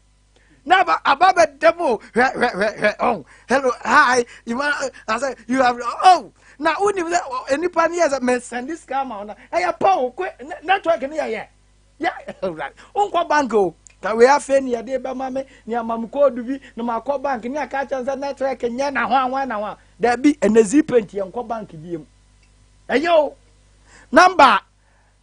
Speaker 1: na aba bɛdɛm o. Hwɛ, hwɛ, hwɛ, hwɛ. Oh, hello, hi Ima. I say you have, oh, na wonim sɛ nipa no yɛ sɛ mesend sika ma wo na ɛyɛ pa o. Network no yɛyɛ. Yɛ awurade, wonkɔ bank o. Ka wei afei ne yɛde bɛma me ne ama me code bi na makɔ bank ne aka kyɛn sɛ network nyɛ na ho ahoa na ho a. Dabi, ɛnɛ Zeepay nti yɛnkɔ bank biem. Ɛyɛ o. Number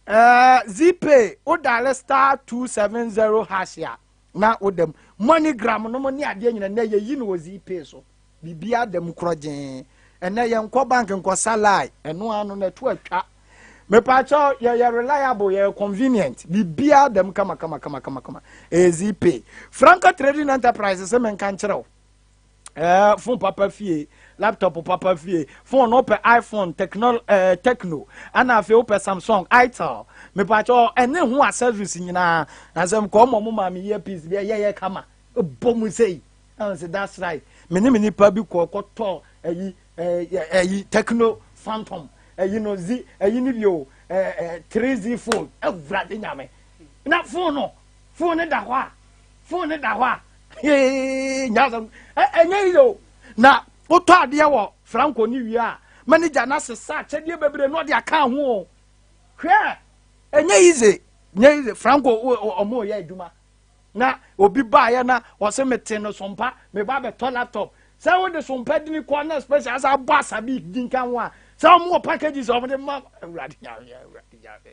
Speaker 1: Zeepay, wo dial *270# a na wodam. MoneyGram no mo ne adeɛ nyina nnɛ yɛyi no wɔ Zeepay so. Biribiara da mu korɔgyee. Ɛnɛ yɛnkɔ bank nkɔsa line. Ɛno ano na ɛto atwa. Mepaakyɛw, yɛyɛ reliable, yɛyɛ convenient. Biribiara da mu kama kama kama kama kama. Ɛyɛ Zeepay. Franco Trading Enterprise sɛ menka nkyerɛ wo. Phone papa fie, laptop papa fie, phone no wopɛ iPhone, Tecno, ana afei wopɛ Samsung, Itel. Mepaakyɛw, ɛne ho accessories nyinaa. Na sɛ nkɔ ɔmɔ mo maame earpiece bi ɛyɛ yɛ kama. Bɔ mu sei. Ɛn sɛ that's right. Me ne me nipa bi kɔ kɔtɔ ɛyi ɛyi Tecno Phantom ɛyi no zi ɛyi ni bi o, ɛɛ ɛɛ 3Z phone. Ɛwurade Nyame, na phone no da hɔ a, phone no da hɔ a hee nyasam ɛ ɛnyɛ yi o. Na wotɔ adeɛ wɔ Franco ni wie a, manager na sesa akyɛdeɛ bebree na ɔde aka ho o. Hwɛ, ɛnyɛ easy, nyɛ easy. Franco ɔmo yɛ adwuma na obi baayɛ na ɔsɛ mete no sompa, meba abɛtɔ laptop sɛ wode sompa dini kɔ na special sɛ abɔ asabi di nka ho a sɛ ɔmo wɔ packages a ɔmo de ma. Awurade Nyame, Awurade Nyame,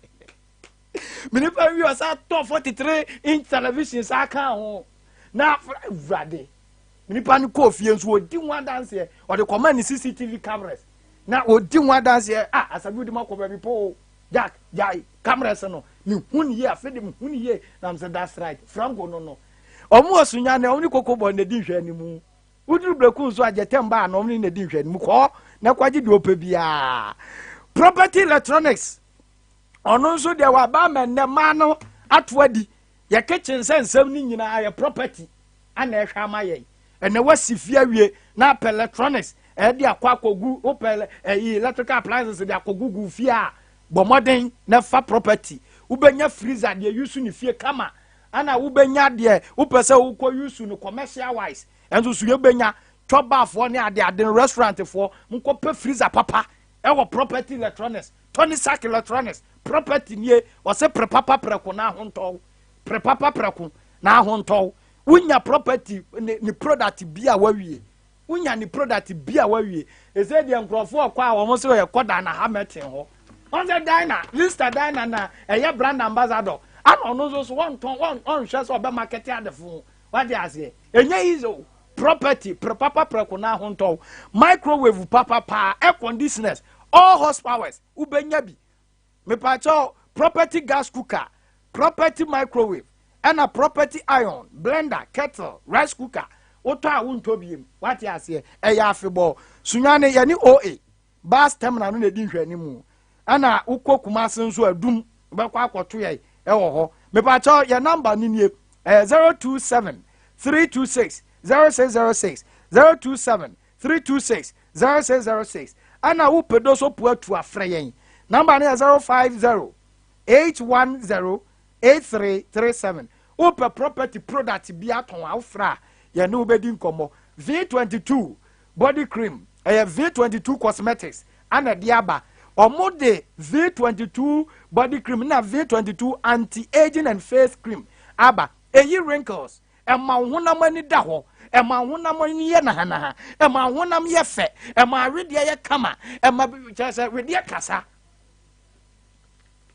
Speaker 1: menipa wi ɔsɛ atɔ 43 inch television sa aka ho na Awurade, nipa no kɔɔ fie nso ɔdi ho adanseɛ, ɔde kɔma ne CCTV cameras na ɔdi ho adanseɛ a asabi wode ma kɔ baabi po jack gyae cameras no mehu ne yie. Afei de mehu ne yie na m sɛ that's right. Franco no ɔmo wɔ Sunya ne ɔmo ne koko bɔ na di nhwɛ anim. Woduru Breku nso agyɛtɛm baa na ɔmo ne na di nhwɛ anim kɔɔ na kɔgye deɛ ɔpɛ biara. Property Electronics, ɔno nso deɛ waba ama nnɛ mmaa no ato adi. Yɛ kitchen sɛ nsɛm no nyinaa yɛ Property ana ɛhwɛ ama yɛn. Ɛnɛ wasi fie awie na apɛ electronics ɛde akɔ akɔgu, wopɛ ɛyi electrical appliances de akɔgu gu fie a, bɔ mmɔden na fa Property. Wobɛnya freezer deɛ yusu ne fie kama, ana wobɛnya deɛ wopɛ sɛ wokɔ yusu no commercial wise ɛnso so. Yɛbɛnya twɔbaafoɔ ne ade ade no, restaurantfoɔ nkɔpɛ freezer papa ɛwɔ Property Electronics. Tony Sack Electronics, Property nie. Ɔsɛ pere papa prɛko na ahontɔw, pere papa prɛko na ahontɔw. Wonya Property ne product bi a wawie, wonya ne product bi a wawie. Ɛsɛ deɛ nkurɔfoɔ kɔ a wɔn nso yɛ kɔ Dana Hamilton hɔ. Wɔn sɛ Dana Lista Dana na ɛyɛ brand ambassador, ana ɔno nso so wɔntɔn wɔn ɔnhwɛ sɛ ɔbɛ market adefo. Wade aseɛ, ɛnyɛ easy o. Property, pere papa prɛko na ahontɔw. Microwave papa paa, air conditioners, all horsepowers, wobɛnya bi. Mepakyɛw, Property gas cooker, Property microwave, ɛna Property iron, blender, kettle, rice cooker. Wotɔ a wontɔ biem. Wate aseɛ, ɛyɛ afebɔɔ. Sunyane yɛne OA bus terminal no na ɛdi nhwɛanimu, ɛna wokɔ Kumase nso Adum wobɛkɔ akɔto yɛ ɛwɔ hɔ. Mepakyɛw, yɛ number no nie, ɛyɛ 027 326 0606, 027 326 0606. Ɛna wopɛ do so po atu afrɛ yɛn, number no yɛ 050 810 8337. Wopɛ Property product bi atɔn a, wofrɛ a yɛne wobɛdi nkɔmmɔ. V22 body cream, ɛyɛ V22 Cosmetics ana ɛde aba. Ɔmo de V22 body cream na V22 anti-aging and face cream aba. Eyi wrinkles, ɛma wo honam ani da hɔ, ɛma wo honam ani yɛ nahanaha, ɛma wo honam yɛ fɛ, ɛma awedeɛ yɛ kama, ɛma kyerɛ sɛ wedeɛ kasa.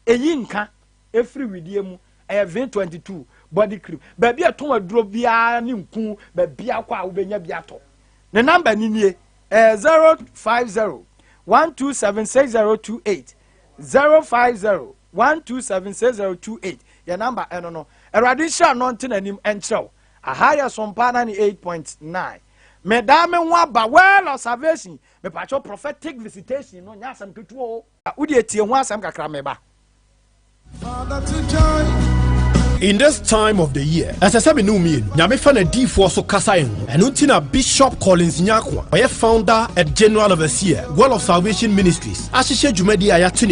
Speaker 1: Eyi nka efiri widie mu. Ɛyɛ V22 body cream. Baabi a ɛtɔn aduro biara ne nku, baabi akɔ a wobɛnya bi atɔ. Ne number ni nie, ɛyɛ 0501276028, 0501276028. Yɛ number ɛno no. Awurade nhyira no nte n'anim nkyerɛw. Aha yɛ Sompa 98.9. Medaa me ho aba Well of Salvation. Mepakyɛw, prophetic visitation no nyɛ asɛm ketewa o. Wode etie ho asɛm kakra meba.
Speaker 9: In this time of the year, ɛsɛ sɛ me ne wo mmienu Nyame fa n'adiifoɔ so kasa yɛn ho. Ɛno nti na Bishop Collins Nyako a ɔyɛ founder and general overseer, Well of Salvation Ministries, ahyehyɛ dwumadi a yɛato ne